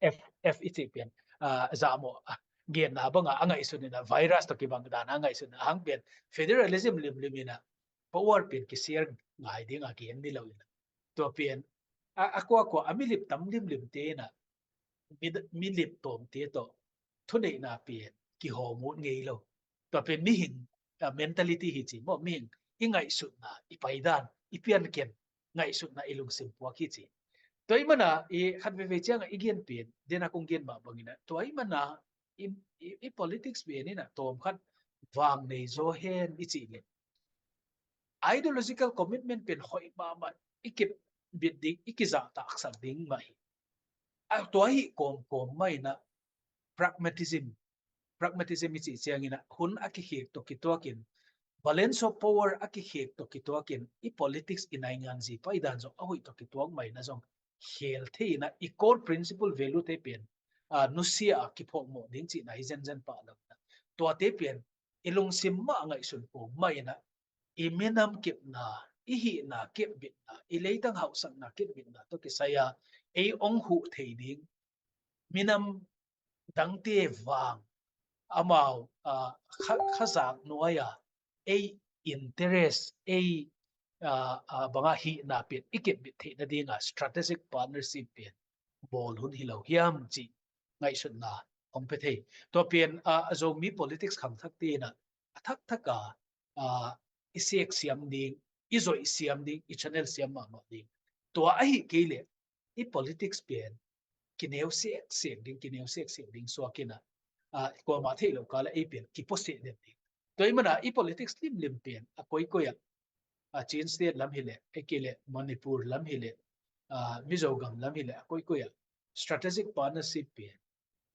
F, F i cih pen, a, zahmawh, a, genna bangah a ngaihsun in ah, virus tawh kibang dan a ngaihsun in ah, a hang pen federalism limlim in ah power pen kisiar ngai ding a gen ni lo in ah. Tua pen, a, a kuakua a milip tam limlimte in ah, mi, milip tawmte tawh thuneihna pen kihawm ut ngei lo. Tua pen mihing, a, mentality hi ci maw, mihing i ngaihsutna, i paidan, i pianken ngaihsutna, i lungsim puak hi ci. Tua ahih man a, i khat veivei ciangah i gen pen, den a kong gen mah bangin ah, tua ahih man a, i, i, i politics pen in ah tawmkhat vang nei zaw hen i cih leh, ideological commitment pen hoih mahmah i kibit ding, i kizahtaksak ding mah hi. A, tua hi kawmkawm mah in ah pragmatism, pragmatism i cih ciangin ah hun a kikhek tawh kituakin, balance of power a kikhek tawh kituakin, i politics, i naingan zi paidan zong a hoih tawh kituak mah in ah zong khel thei in ah, i core principle value te pen, a, nusia a kiphawkmawh ding cihna hi zenzen pah lo in ah, tuate pen i lungsim mah ngaihsun pawm mah in ah, i minam kepna, i hihna kepbitna, i leitang hauhsakna kepbitna tawh kisai a ei hong huh thei ding, minam dangte vang amau, a, kha, khazak nuai a ei interest, ei, a, a, banga hihna pen i kepbit theih nadinga strategic partnership pen bawl hun hi lo hiam cih ngaihsutna hong pia thei. Tua pen, a, a Zomi politics khangthakte in ah a thakthak a, a, i sek siam ding, i zoih siam ding, i channel siam mahmah ding. Tua ahih kei leh i politics pen kineu seksek ding, kineu seksek ding suak in ah, a, kuamah theih loh kal ah ei pen kipuaseh den ding. Tua ahih man a i politics limlim pen a koikoi ah, a, Chin State lam hi leh, ei kei leh Manipur lam hi leh, a, Mizo gam lam hi leh, a koikoi ah strategic partnership pen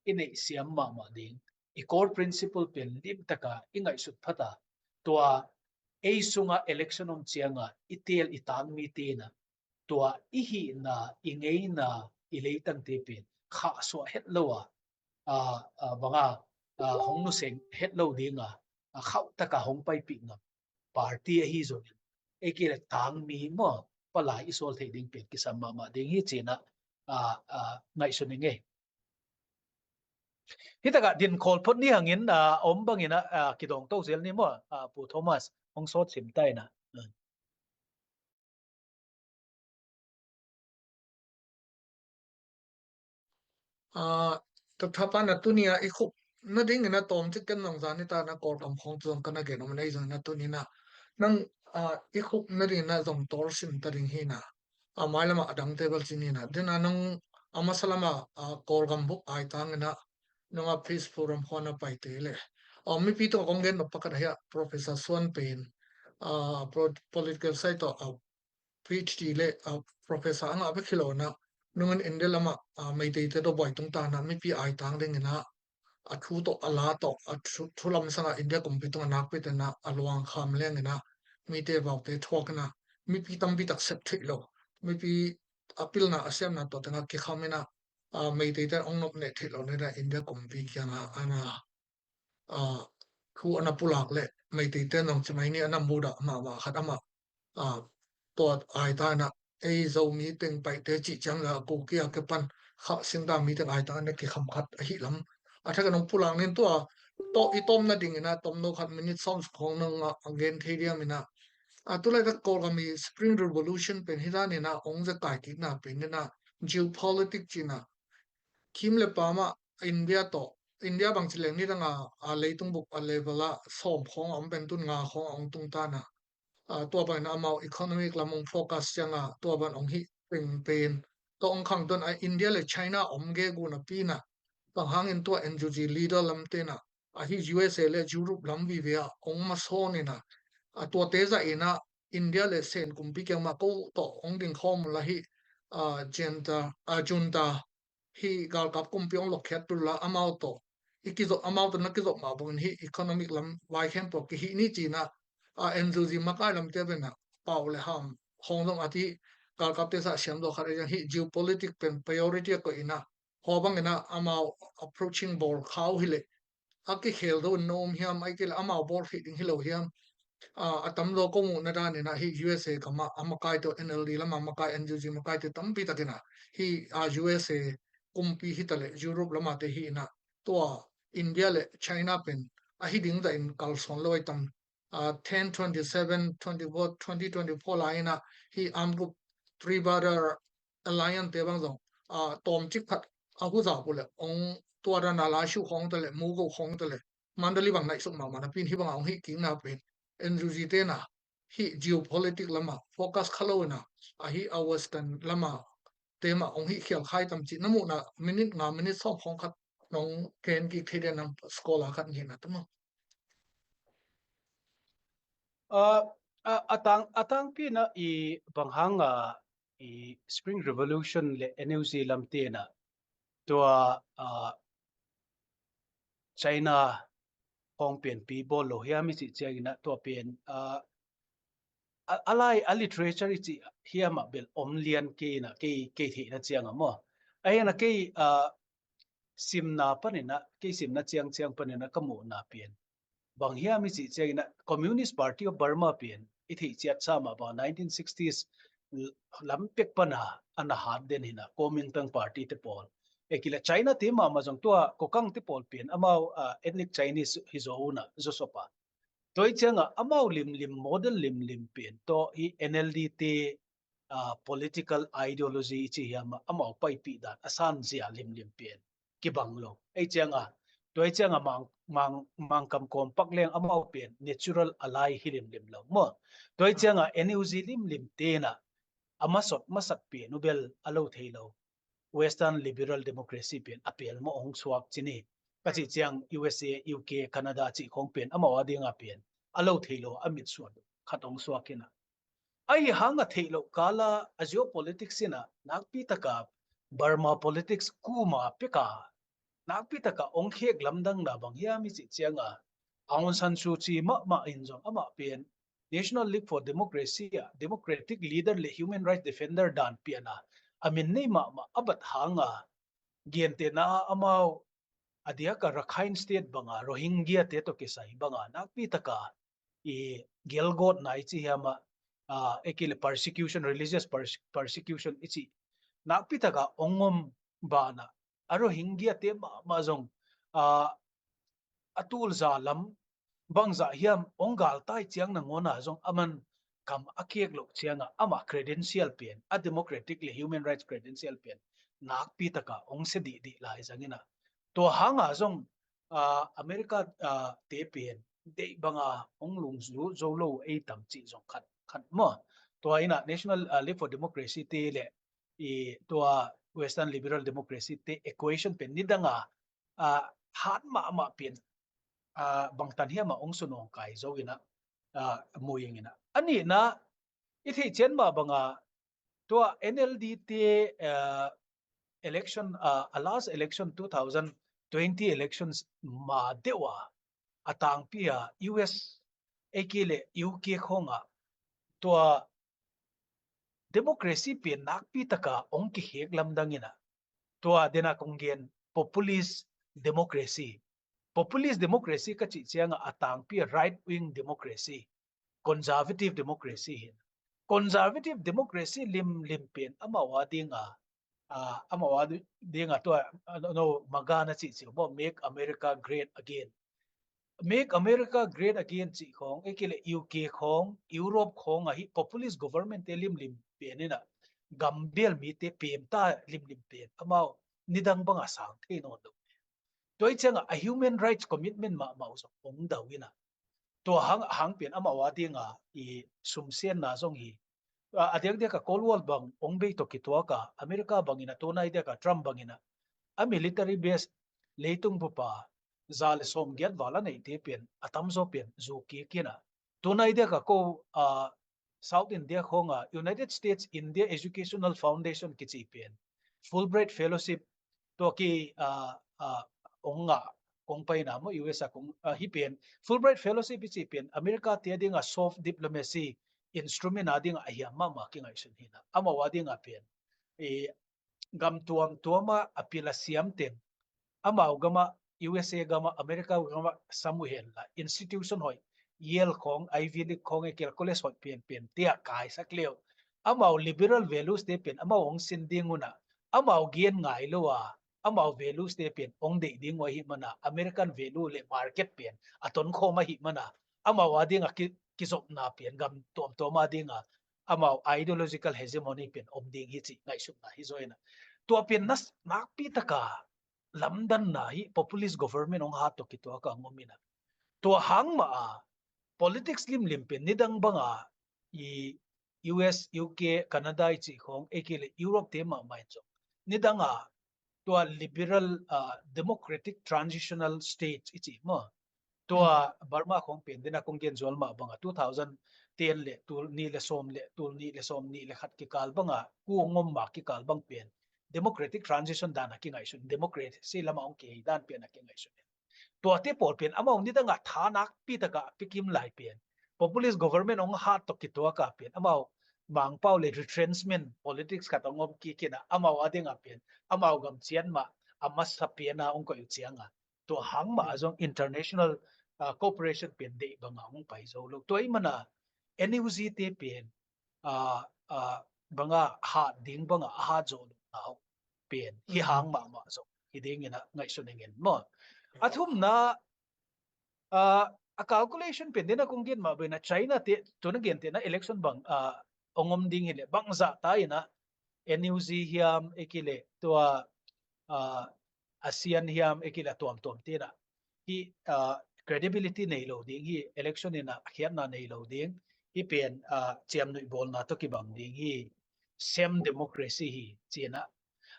i neih siam mahmah ding, i core principle pen limtak a i ngaihsut phat a, tua ei sungah election om ciang a i teel i tang mite in ah, tua i hihna, i ngeina, i leitangte pen khahsuah het lo a, a, a, banga, a, hong nuseng het lo ding a, a, khauh tak a hong paipih ngam party ahi zongin, ei kei leh tangmi maw, palai i sawl theih ding pen kisam mahmah ding hi ci-in ah, a, a, ngaihsun ing ei. Hi takah din khawl phot ni hangin, a, om bangin ah, a, kidawng to zel ni maw, a, Pu Thomas, hong sawt sim ta in ah. A, Doctor Pa, na tuni a i khup nadingin a tawm cik ken zong zan i ta na Kawlgam khawng tu zong ka na gen om na, i zong na tuni na nang, a, i khup nadingin a zong tawlsim ta ding hi na. A, mailam a dangte bel ci ni na. Dena nang a masa lam a, a, Kawlgam bup ai tang in a nang a Peace Forum khawng a paite le, a, mipi tawh kong gen nop pakhat ahi a, Professor Suan pen, a, pro-, political side tawh, a, PhD le, a, professor a ngah bek hi lo na, nungin India lam a, a, Meiteite tawh buai tung ta na, mipi ai tang dingin a, a thu tawh, a la tawh, a thu, thu lam sang a India kumpi tung a nakpi te na, a luang kham leng in a, mite vaute thuak in a, mipi tampi tak sep theih lo, mipi a pilna a siamna tawh teng a kikham in a, a, Meiteite ong nop neh theih lo nen a India kumpi kiang a, a na, a, thu a na pulak le Meiteite nong ci mai ni a na mudah mahmah khat amah, a, tua ai ta in a, ei Zomi teng Paite cih ciang le a Kuki a kipan Khah Sing ta mi teng ai ta in a kikham khat ahi lam. A thak a nong pulak nen tua tawh i tawm nadingin ah tomno khat minit sawm suk khawng nang a gen thei diam in ah, a tulaitak Kawlgam i Spring Revolution pen hi danin ah hong zekai kikna pen in ah geopolitic cih in ah kim le pam ah India tawh, India bang ci leng nidang a, a leitung bup a level ah sawm khawng a om pen tun nga khawng a hong tung ta in ah, a, tua bangin amau economic lam hong focus ciang a tua bang hong hih pen pen tawh hong khang tun a India le China om gegu napi in ah, bang hangin tua N U G leader lamte in ah, a hih U S A le Europe lam vive ah hong masawn in ah, a tuate zah in ah India le Sen kumpi kiang mah ko tawh hong ding khawm uh la hih, a, junta, a, junta hih galkap kumpi hong lokkhiat peuh la amau tawh i kizop, amau tawh na kizop mah bangin hih economic lam vai khempeuh kihih ni ci in ah, a, N U G makai lamte pen ah pau le ham khawng zong a ti galkapte sa siam zaw khat a hih geopolitic pen priority a koih in ah, hua bangin ah amau approaching bawl kha uh hi leh a kikhel zo in na om hiam, ahih kei leh amau bawl khih ding hi lo hiam? A, a tam zaw ko muhna danin ah hih U S A kam ah a makaite uh, N L D lam a makai, N U G makaite tampi takin ah hih, a, U S A kumpi hi ta leh Europe lam a te hi in ah tua India le China pen a hi ding zah in kalsuan lo ahi tam. A, ten, twenty seven, twenty four, twenty twenty four lai in ah hih armed group Three Brother Alliance te bang zong, a, tawmcik khat a huzap uh leh hong tua dan a Laishu khawng ta leh, Mugo khawng ta leh, Mandalay bang naih suk mahmah napi in hih bang a hong hih kikna pen N U G te in ah hih geopolitic lam ah focus kha lo in ah, a hih a Western lam a te mah hong hih khial kha ahi tam cih na muhna minit nga, minit sawm khawng khat nong gen kik thei diam, nang scholar khat hi in ah, ta maw? A, a, a tang, a tangpi in ah i bang hang a i Spring Revolution le N U G lamte in ah tua, a, China khawng pianpi bawl lo hiam i cih ciangin ah tua pen, a, a, a lai a literature i cih hiam ah bel om lian kei in ah, kei, kei theihna ciang ah maw. Ahi in ah kei, a, simna panin ah, kei simna ciangciang panin ah ka muhna pen bang hiam i cih ciangin ah Communist Party of Burma pen i theih ciat sa mah bang nineteen sixties lam pek pan a a na hat den hi in ah Kuomintang party te pawl, ahih kei leh China te mahmah zong tua Kokang te pawl pen amau, a, ethnic Chinese hi zaw uh in ah zawsop a. Tua ahih ciang ah amau limlim, model limlim pen tawh hih N L D te, a, political ideology i cih hiam ah amau paipih dan a sanzia limlim pen kibang lo. Ahih ciang ah, tua ahih ciang ah Mang, Mang, Mangkam kawmpak leng amau pen natural ally hi limlim lo maw. Tua ahih ciang ah N U G limlimte in ah a masot masak pen uh bel a lo thei lo Western liberal democracy pen a pelmawh hong suak ci ni. Ka cih ciang U S A, U K, Canada cih khawng pen amau a ding a pen a lo thei lo a mitsuan khat hong suak hi in ah. Ahi hang a theih loh kal a a geopolitics in ah nakpi tak a Burma politics kuma pek a nakpi tak a hong khek lamdangna bang hiam i cih ciang a Aung San Suu Kyi mahmah in zong amah pen National League for Democracy a democratic leader le human rights defender dan pian a a min nei mahmah a bat hang a gentehna a amau a diak a Rakhine State bang a Rohingya te tawh kisai bang a nakpi tak a i gelgawtna i cih hiam ah, a, ahih kei leh persecution, religious perse-, persecution i cih nakpi tak a hong om ban ah a Rohingya te mahmah zong, a, a tulza lam bangzah hiam hong galtai ciang nangawn a zong aman kam a khek loh ciang a amah credential pen, a democratic le human rights credential pen nakpi tak a hong sia dihdih lai zang in ah, tua hang a zong, a, America, a, te pen deih bang a hong lungzu zo lo ei tam cih zong khat, khat maw. Tua in ah National, a, League for Democracy te le i tua Western Liberal Democracy te equation pen nidang a, a, hat mahmah pen, a, bangtan hiam ah hong sunawng kai zo in ah, a, mu ing in ah. A nihna i theih ciat mah bang a tua N L D te, a, election, a, a last election two thousand twenty elections ma deuh a a tangpi a U S, ahih kei leh U K khawng ah tua democracy pen nakpi tak a hong kikhek lamdang in ah tua den a kong gen populist democracy. Populist democracy ka cih ciang a a tangpi a right wing democracy, conservative democracy hi in ah. Conservative democracy limlim pen amau a ding a, a, amau a ding a tua, a, no, MAGA na cih cih uh maw, Make America Great Again. Make America Great Again cih khawng, ei kei leh U K khawng, Europe khawng ahi populist government te limlim pen in ah, gambel mite pemta limlim pen amau nidang banga sang thei nawn lo. Tua hi ciangah a human rights commitment mahmah uh zong hong dau in ah, tua hang, hang pen amau a dinga i sumsianna zong hi. A, a diakdiak a Cold War bang hong bei tawh kituak a, America bangin ah, tunai diak a Trump bangin ah, a military base leitung bup a za le sawmgiat val a neite pen a tamzaw pen zuk kik in ah, tunai diak a ko, a, South India khawng a United States India Educational Foundation kici pen, Fulbright Fellowship, tua ki, a, a, hong ngah kong paina maw, U S a kong, a, hi pen, Fulbright Fellowship i cih pen America te a dinga soft diplomacy instrument a dinga a hiam mahmah kingaihsun hi in ah, amau a dinga pen, i, gam tuamtuama a pil a siam teng, amau gama, U S A gama, America gama sam uh hen la, institution hoih, Yale khawng, Ivy League khawng, ei kei leh college hoih pianpian te a kaisak leu, amau liberal values te pen amau hong sin ding un ah, amau gen ngai lo a, amau values te pen hong deih ding uh ahih man a, American value le market pen a tonkhawm ahih man a, amau a dinga ki, kizopna pen gam tuamtuama dinga amau ideological hegemony pen om ding hi cih ngaihsutna hi zaw in ah, tua pen na, nakpi taka lamdanna hi, populist government hong hat tawh kituak a hong om in ah, tua hang mah a politics limlim pen nidang banga i U S, U K, Canada i cih khawng, ei kei leh Europe te mahmah in zong nidang a tua liberal, a, democratic transitional state i cih maw, tua Burma khawng pen, dena kong gen zual mah banga two thousand ten le tul nih le sawm le tul nih le sawm nih le khat kikal banga ku hong om ma kikal bang pen democratic transition dan a kingaihsun, democracy lama hong kihei dan pen a kingaihsun. Tuate pawl pen amau nidanga tha nakpi taka a pikim lai pen, populist government hong hat tawh kituaka pen, amau Mangpau le retrenchment politics khat hong om kik in ah, amau a dinga pen, amau gam ciat mah a masa pen a hong koih uh cianga, tua hang mah a zong international, ah, cooperation pen deih banga hong pai zo lo. Tua ahih man a N U G te pen, ah, ah, banga hat ding banga a hat zo lo nau pen hi hang mahmah zong hi ding in ah ngaihsun ing in maw. A thumna, ah, a calculation pen dena kong gen mah bangin ah China te, tuna gen te na election bang, ah, hong om ding hi leh bangzah ta in ah N U G hiam, ei kei leh tua, ah, ASEAN hiam, ei kei leh a tuamtuam te in ah hi, ah, credibility nei lo ding hi, election in ah a khiatna nei lo ding hi pen, ah, ciamnuih bawlna tawh kibang ding hi, sham democracy hi ci in ah,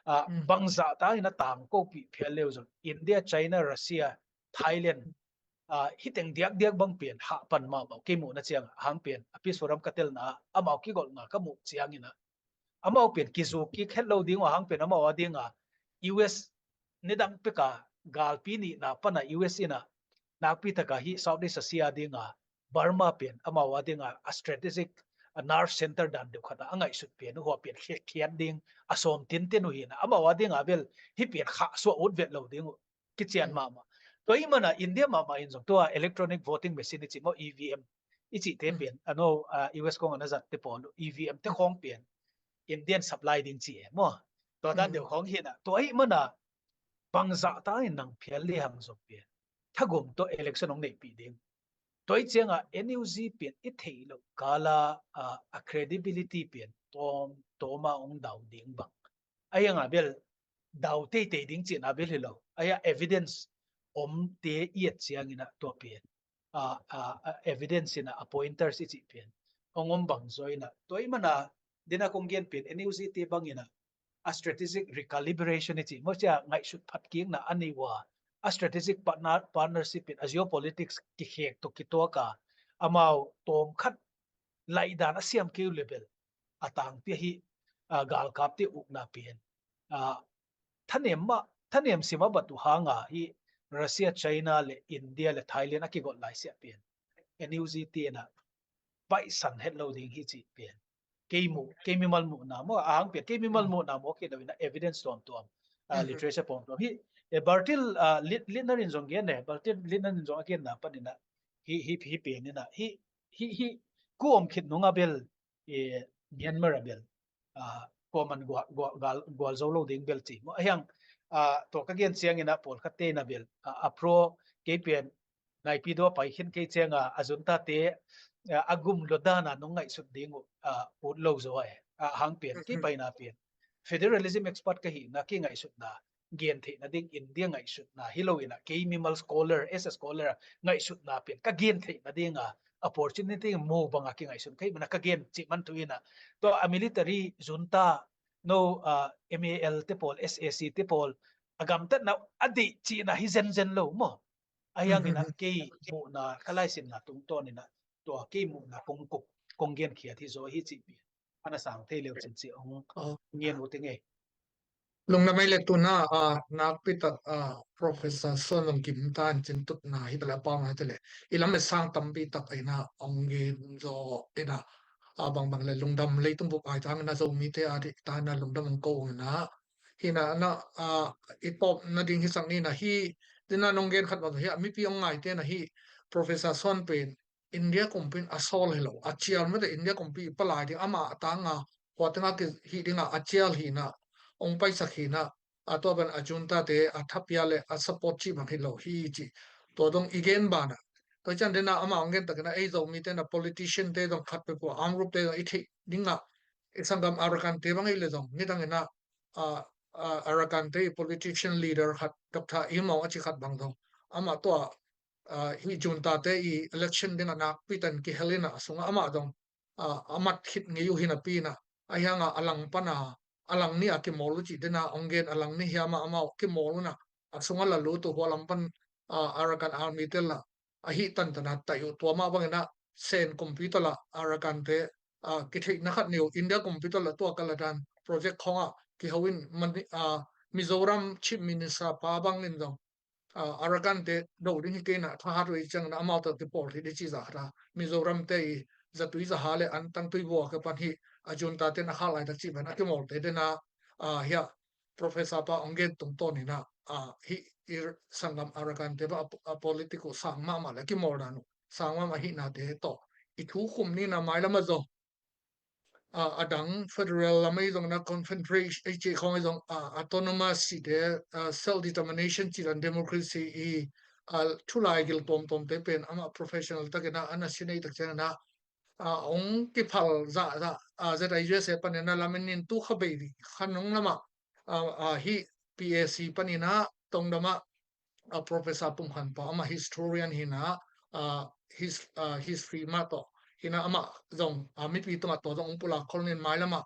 ah, bangzah ta in ah tangkopih phial leu zong India, China, Russia, Thailand, ah, hi teng diakdiak bang pen hah pan mahmah kei muhna ciang a hang pen a Peace Forum ka telna amau kigolhna ka muh ciang in ah amau pen kizuk kik het lo ding uh a hang pen amau a dinga U S nidang peka galpi nihna pana U S in ah nakpi taka hi Southeast Asia dinga Burma pen amau a dinga a strategic, a nerve center dan deuh khat a ngaihsut pen uh, hua pen khiat, khiat ding a sawm tinten uh hi in ah amau a dinga bel hi pen khahsuah ut vet lo ding uh kician mahmah. Tua ahih man a India mahmah in zong tua electronic voting machine i cih maw, E V M i cihte pen, a no, ah, U S kong a na zatte pawl uh E V M te khawng pen Indian supply ding ci e maw. Tua dan deuh khawng hi in ah, tua ahih man a bangzah ta in nang phial le hang zong pen thagum tawh election hong neihpih ding. Tua ahih cianga N U G pen i theih loh kala, ah, a credibility pen tawm, tawma hong dau ding bang. Ahi hanga bel dau teitei ding cihna bel hi lo. Ahi a evidence omte i et ciangin ah tua pen, ah, ah, ah, evidence in ah a pointers i cih pen hong om bang zaw in ah, tua ahih man a dena kong gen pen N U G te bangin ah a strategic recalibration i cih maw, cia ngaihsut phatkikna a nei uh a, a strategic partner, partnership in a geopolitics kikhek tawh kituak a, amau tawm khat laihdan a siam kei uh le bel a tangpi ahi, ah, galkapte ukna pen, ah, thanem mah, thanem sim a bat uh hanga hi Russia, China le India le Thailand a kigolh laisiah pen N U G te in ah baihsan het lo ding hi cih pen kei muh, kei mimal muhna maw, a hang pen kei mimal muhna maw, kei lo in ah evidence tuamtuam, ah, literature tuamtuam hi, eh, Bertil, ah, Lit-, Littner in zong gen e, Bertil Littner in zong a genna panin ah hi, hi, hi pen in ah hi, hi, hi ku om khit nunga bel, eh, Myanmar a bel, ah, kuaman gual, gual, gual, gual zo lo ding bel ci maw. Ahi hang, ah, tua ka gen ciangin ah pawlkhatte in ah bel, ah, a pro kei pen Naipidaw a pai khin kei cianga a junta te a gum lo dana nong ngaihsut ding uh a ut lo zaw a, a hang pian kei paina pian federalism expert ka hihna kingaihsutna gen theih nading India ngaihsutna hi lo ina kei mimal scholar as a scholar ngaihsutna pian ka gen theih nadinga opportunity mu banga kingaihsun ka hih mana ka gen cih man thu ina tua a military junta no, ah, M A L te pawl, S A C te pawl a gamtatna a deih cihna hi zenzen lo maw? A hiangina kei muhna ka laisinna tungtawnina tua kei muhna kong kup kong genkhiat hi zaw hi cih pi ana sang thei leu cin cih hong ngen uh te ngei. Lungdam ei le tuna a nakpi tak a Professor Suan Lung Kim ta in cintutna hi tale a pau na hi tale i lam le sang tampi tak eina hong gen zaw ina a bangbang le lungdam leitung bup ai tangina Zomite a dih tangina lungdam hong ko ina hina na a i tawp nading hi sang nina hi dina nong gen khat bang hi a mipi hong ngaite na hi Professor Suan pen India kumpi in a sawl hi lo a cial mete India kumpi i palai ding ama a tanga hua tenga ki hi dinga a cial hina hong paisak hina a tua ban a junta te a thapia le a support cih bang hi lo hi ci tua dong i gen bana tua cian dena ama hong gen takina ei Zomite na politician te dong khat pe pua arm group te dong i theih dinga i sanggam Arakan te bang i le dong nidangina a Arakan te i politician leader khat Doctor Imong a ci khat bang dong ama tua hi junta te i election dinga nakpi tan kihelina a sunga ama dong a mat khit ngei uh hinapi na a hianga a lang pana a lang ni a kimawl uh cih dena hong gen a lang ni hiama amau kimawl una a sunga la lut uh hua lam pan Arakan army te la a hi tantana taih uh tua mah bangina Sen kumpi tala Arakan te kitheihna khat ni uh India kumpi tala tua kaladan project khonga kiho in Mizoram Chief Minister pa bangin dong Arakan te do ding hi keina thahat uh i ciangna amau tawh kipawl hi di ci za khat a Mizoram te i zatui zaha le an tangtui bua ke pan hi a junta ten a khak lai tak ci ban a kimawl te dena hia Professor pa hong gen tungtawn ina hi i sanggam Arakan te ba a political sang mahmah le kimawl dan uh sang mahmah hihna te tawh i thu khum nina mailam a zaw a dang federal lam ei zong na confederation ei ci khong ei zong autonomous ci te self determination ci dan democracy i thulai gil tuamtuam te pen ama professional takina ana sinei tak ciangina hong kiphal zahzah Z I U S A panina lamin in tu kha bei khan hong lama hi P A C panina tongdama Professor Pum Khan Pau ama historian hina history mah tawh hina ama zong mipi tungah tua zong hong pulak khol nin mailama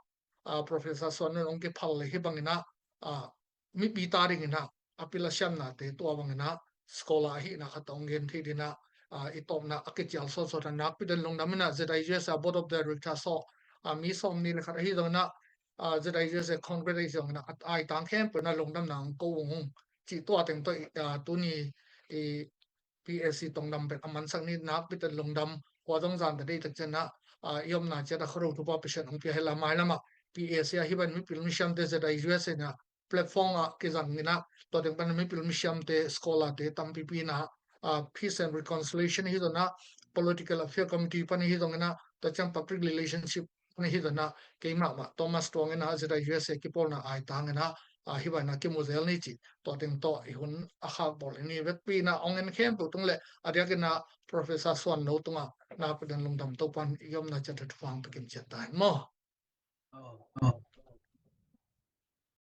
Professor Suan nun hong kiphal le hi bangina mipi ta dingina a pil a siamnate tua bangina scholar ahihna khat a hong gen thei dina i tawpna a kicial sawtsawt a nakpi den lungdamina Z I U S A Board of Director saw mi sawm ni le khat ahi zongina Z I U S A Congress ahi zongina a aitang khempeuhna lungdamna hong ko ung ung cih tua teng tawh tuni i P A C tongdam pen a mansak ni nakpi ten lungdam hua zong zan ta dei tak cianna i omna ciat a khuado thupa Pasian hong pia hela mailama P A C a hi ban mipil misiamte Z I U S A na platform ah kizang ina tua teng pan mipil misiamte scholar te tampipi na peace and reconciliation hi zona political affair committee pan hi zongina tua ciang public relationship pan hi zona keimah mah Thomas Tuang ina Z I U S A kipawlna aitang ina hi ban a kimu zel ni ci tua teng tawh i hun a khak bawl ini vekpi na ong en khempeuh tung le a diak ina Professor Suan lo tunga nakpi den lungdam to pan i omna ciat a thupha hong pekim ciat ta hen maw?